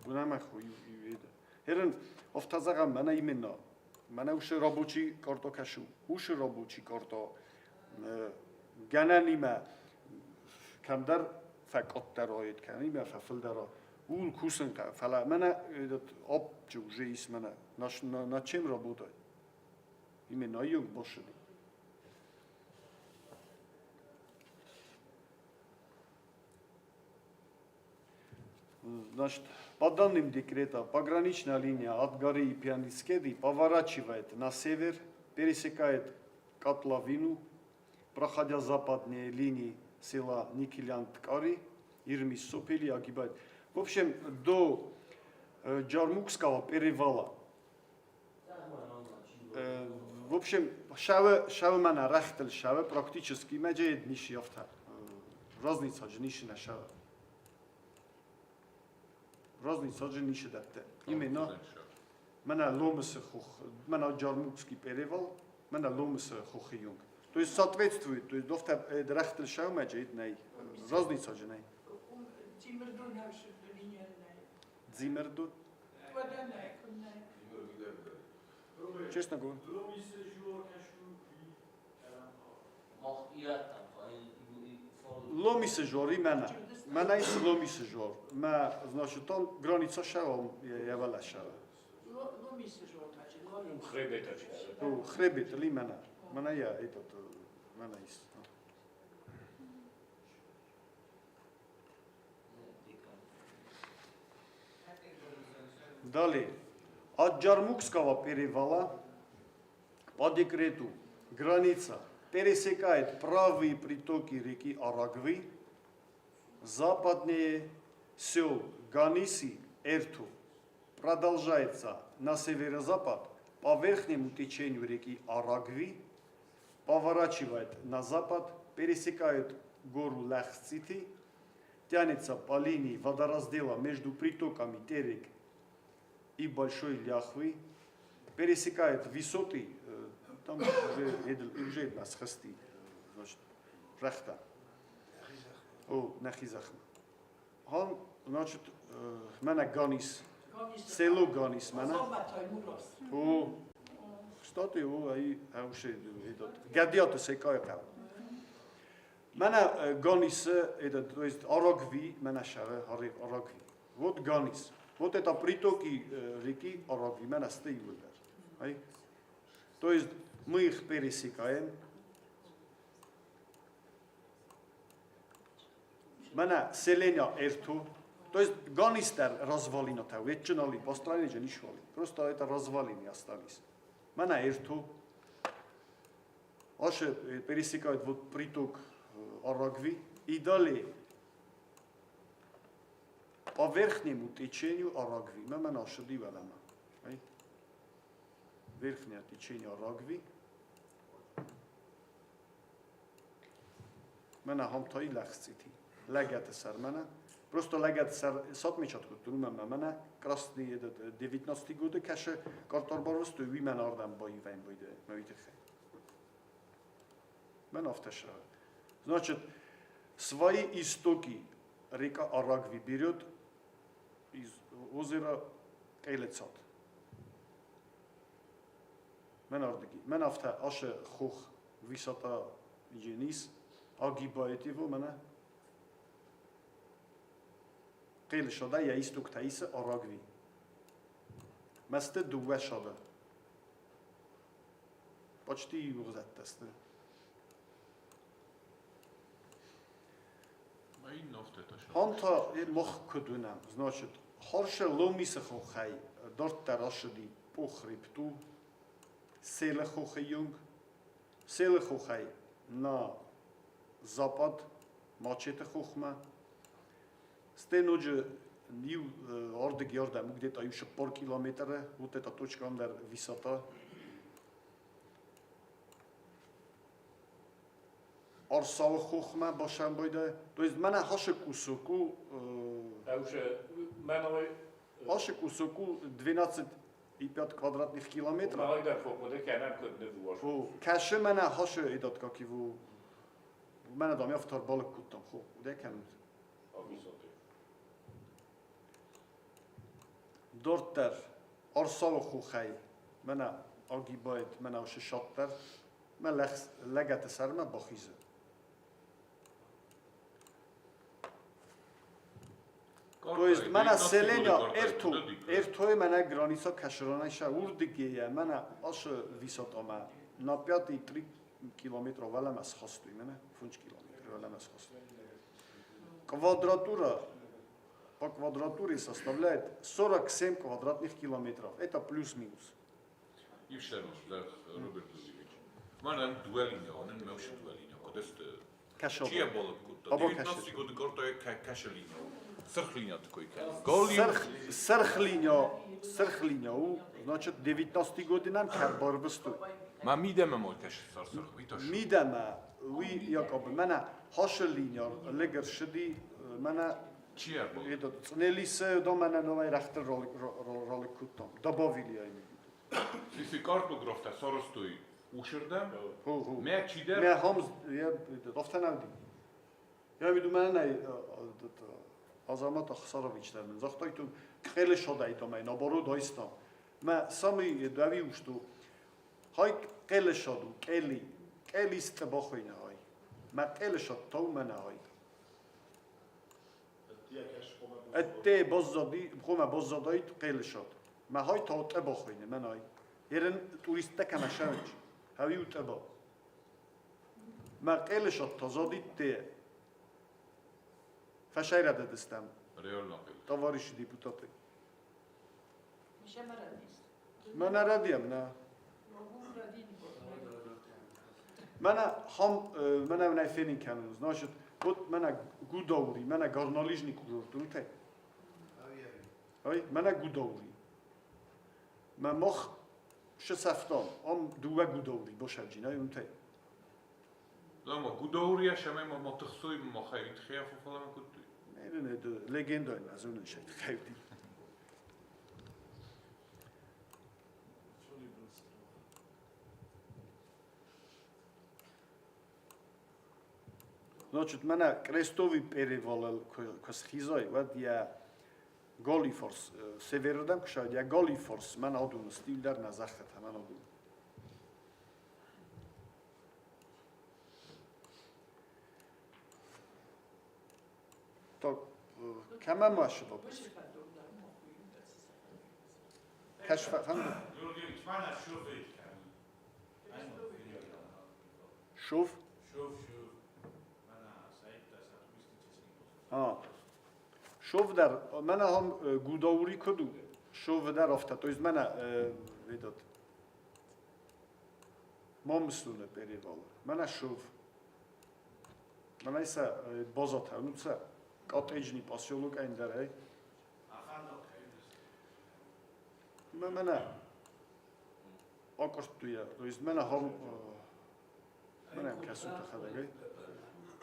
унам ху юеда. Херен офтазага мана именно мана уш рабочий карто кашу. Уш рабочий карто гананима камдар факоттароид канима фафлдара ул кусенка фала мана этот обчи уже is мана наш на чем работать? Именно юг больше. Значит, по данным декрета, пограничная линия от горы Ипианискеди поворачивает на север, пересекает котловину, проходя западнее линии села Никелян-Ткари, Ирмис Сопели, огибает. В общем, до Джармукского перевала. В общем, шаве, шаве мана рахтел шаве, практически меджеет ниши авто. Разница же ниши на шаве. Разница же ниши датте. Именно мана ломысы хух, мана Джармукский перевал, мана ломысы хухиюнг. То есть соответствует, то есть дофта рахтел шаве меджеет най. Разница же най. Дзимердун. Честно говоря. Ломисы жори мана. Мана is ломисы жор. Ма, значит, там граница шава, явала шава. Хребет ли мана. Мана я этот, мана is. Далее. От Джармукского перевала по декрету граница пересекает правые притоки реки Арагвы, западнее сел Ганиси, Эрту, продолжается на северо-запад по верхнему течению реки Арагви, поворачивает на запад, пересекает гору Лахцити, тянется по линии водораздела между притоками Терек и Большой Ляхвы, пересекает высоты, там уже нас хасти, значит, рахта. О, нахизахма. Он, значит, мана Ганис, село Ганис, мана. О, кстати, о, ай, уже этот, гадиата секаета. Мана Ганис, этот, то есть Арагви, мана шаве, Арагви. Вот Ганис. Вот это притоки реки Арагви, мана стейвулдар. То есть мы их пересекаем. Мана селения Эрту, то есть Ганистер развалина та, ветчинали, построили же ничего. Просто это развалины остались. Мана Эрту, аше пересекает вот приток Арагви и далее по верхнему течению Арагви. Мана ашдивалама. Верхнее течение Арагви. Мана хамтаи лахцити. Легат сар мана. Просто легат сар сатмичат кутурма мана красный этот 19 года каше картарбарвсту ви ман ардам боивен бойде мавитехе. Ман автоша. Значит, свои истоки река Арагви берет из озера Кейлецат. Ман ардги. Ман авто аше хох высота единиц агибаетиво мана قیل شده یا ایستوک تایس آراگوی مست دوه شده почти югзаттасты. Ханта мох кудунам, значит, харше ломиса хохай, дорт рашди похрипту, селе хохай юнг, селе хохай на запад, мачете хохма, Стеноджи нью ардыг ярдам где-то еще пар километра, вот эта точка андер высота. Арсав хохма башам бойда. То есть мана хаше кусоку. Хаше кусоку 12,5 квадратных километров. Каше мана хаше этот как его. Мана дам я втор балок кутам хо. Удекан. Дортер арсав хохай. Мана агибайт мана шишаттер. Ма легат сарма бахиза. То есть мана селения эрту, эртуй мана граница кашранаша урдигея, мана аш висотама на 5,3 километра валамас хостуй, мана 5 километра валамас хостуй. Квадратура по квадратуре составляет 47 квадратных километров. Это плюс-минус. И все, Роберт Лузевич. Мана дуэлиня, он не мелши дуэлиня, кодест. Чья была куда? 19 годы гордая кашелиня. Срхлиня такой кэн. Срхлиня, срхлиня, значит 19 годы нам карбарбсту. Ма мидема мой каш сарсрх, витош. Мидема, ви якоб мана хашелиня легершди мана Чья была? Этот цнелисе до мана новай рахтер ролик кутам. Добавили я имею. Сиси картографта сарстуй ушерда. Мя чида. Мя хамз я автонавди. Я веду мана этот Азамат Ахсарович термин. Захтайту къеле шадайто май наоборот айста. Ма самый дави ушто хай къеле шаду, къели, къели стбахойна хай. Ма къеле шад тау мана хай. Этте боззади, хома боззадайт къеле шад. Ма хай тау тбахойна мана хай. Ерен туристта камашавич. Хави утба. Ма къеле шад тазади те. Фашайра дедестам. Реально. Товарищи депутаты. Мана радиам на. Мана хам мана най фенин канун. Значит, вот мана Гудаури, мана горнолыжный курорт, унте. Ой, мана Гудаури. Ма мох шесафтан, ам дуа Гудаури бошаджина, унте. ლამა გუდაურია შემე მოთხსუი მოხე ითხია ფოფალამა კუტი. Не, не, лეგენდა აზუნ შეთხევდი. Значит, мана крестовый перевал косхизой, вот я голифорс северодам кшад, я голифорс ман адун стилдар на захат ман адун. Так, кама маш вопрос? Кашф фанд? Шов? А. Шов дар мана ҳам гудаури куду шов дар афта. То есть мана этот момсуне перевал. Мана шов. Мана иса ბოზოთა, ნუცა კოტეჯნი პოსიოლოკა ინდარ აი. Мана ოკორტუია, то есть мана ჰომ мана касута ხადაგай.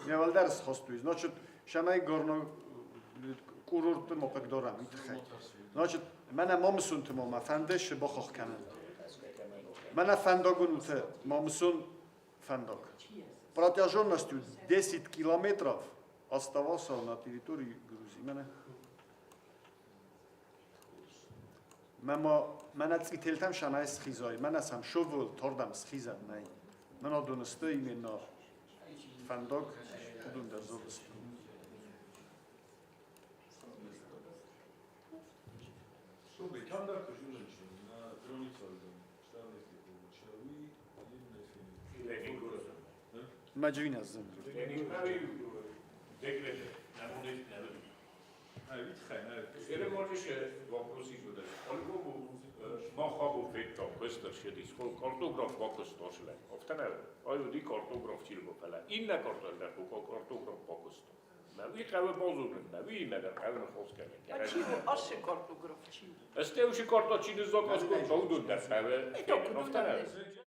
Ნევალდარ ხოსტუი, значит, შამაი გორნო კურორტ მოყეგდორამ ითხე. Значит, мана მომსუნთ მომა ფანდეშ ბოხოხ კანან. Мана ფანდოგუნ უთე მომსուն ფანдог. Протяженностью 10 километров оставался на территории Грузии. Мана мама мана წითელთან შანაის ხიზოი, მანას ამ შოვულ თორდამ სხიზა ნაი. მანა დონსტო именно ფანდოგ удუნდა ზოლსტო. Шоби, там да кажу на граница штавнети получави и не фини. მაჯვინაზე. Մախավոֆետա կստր շեդիս խոլ կարտոգրաֆ կոկստոշլե։ Օֆտանել այո դի կարտոգրաֆ չիլբոֆելա։ Իննա կարտոլա կարտոգրաֆ կոկստո։ Նա վի ყავე ბოზუნն, նա ვი იმედა ყავე խոսკელე. Չի ასე კარტოგრაფ չի. Ըստեուշի კარტოჩინი ზოკოს კო დოუდუნდა ყავე. ოფტაնել.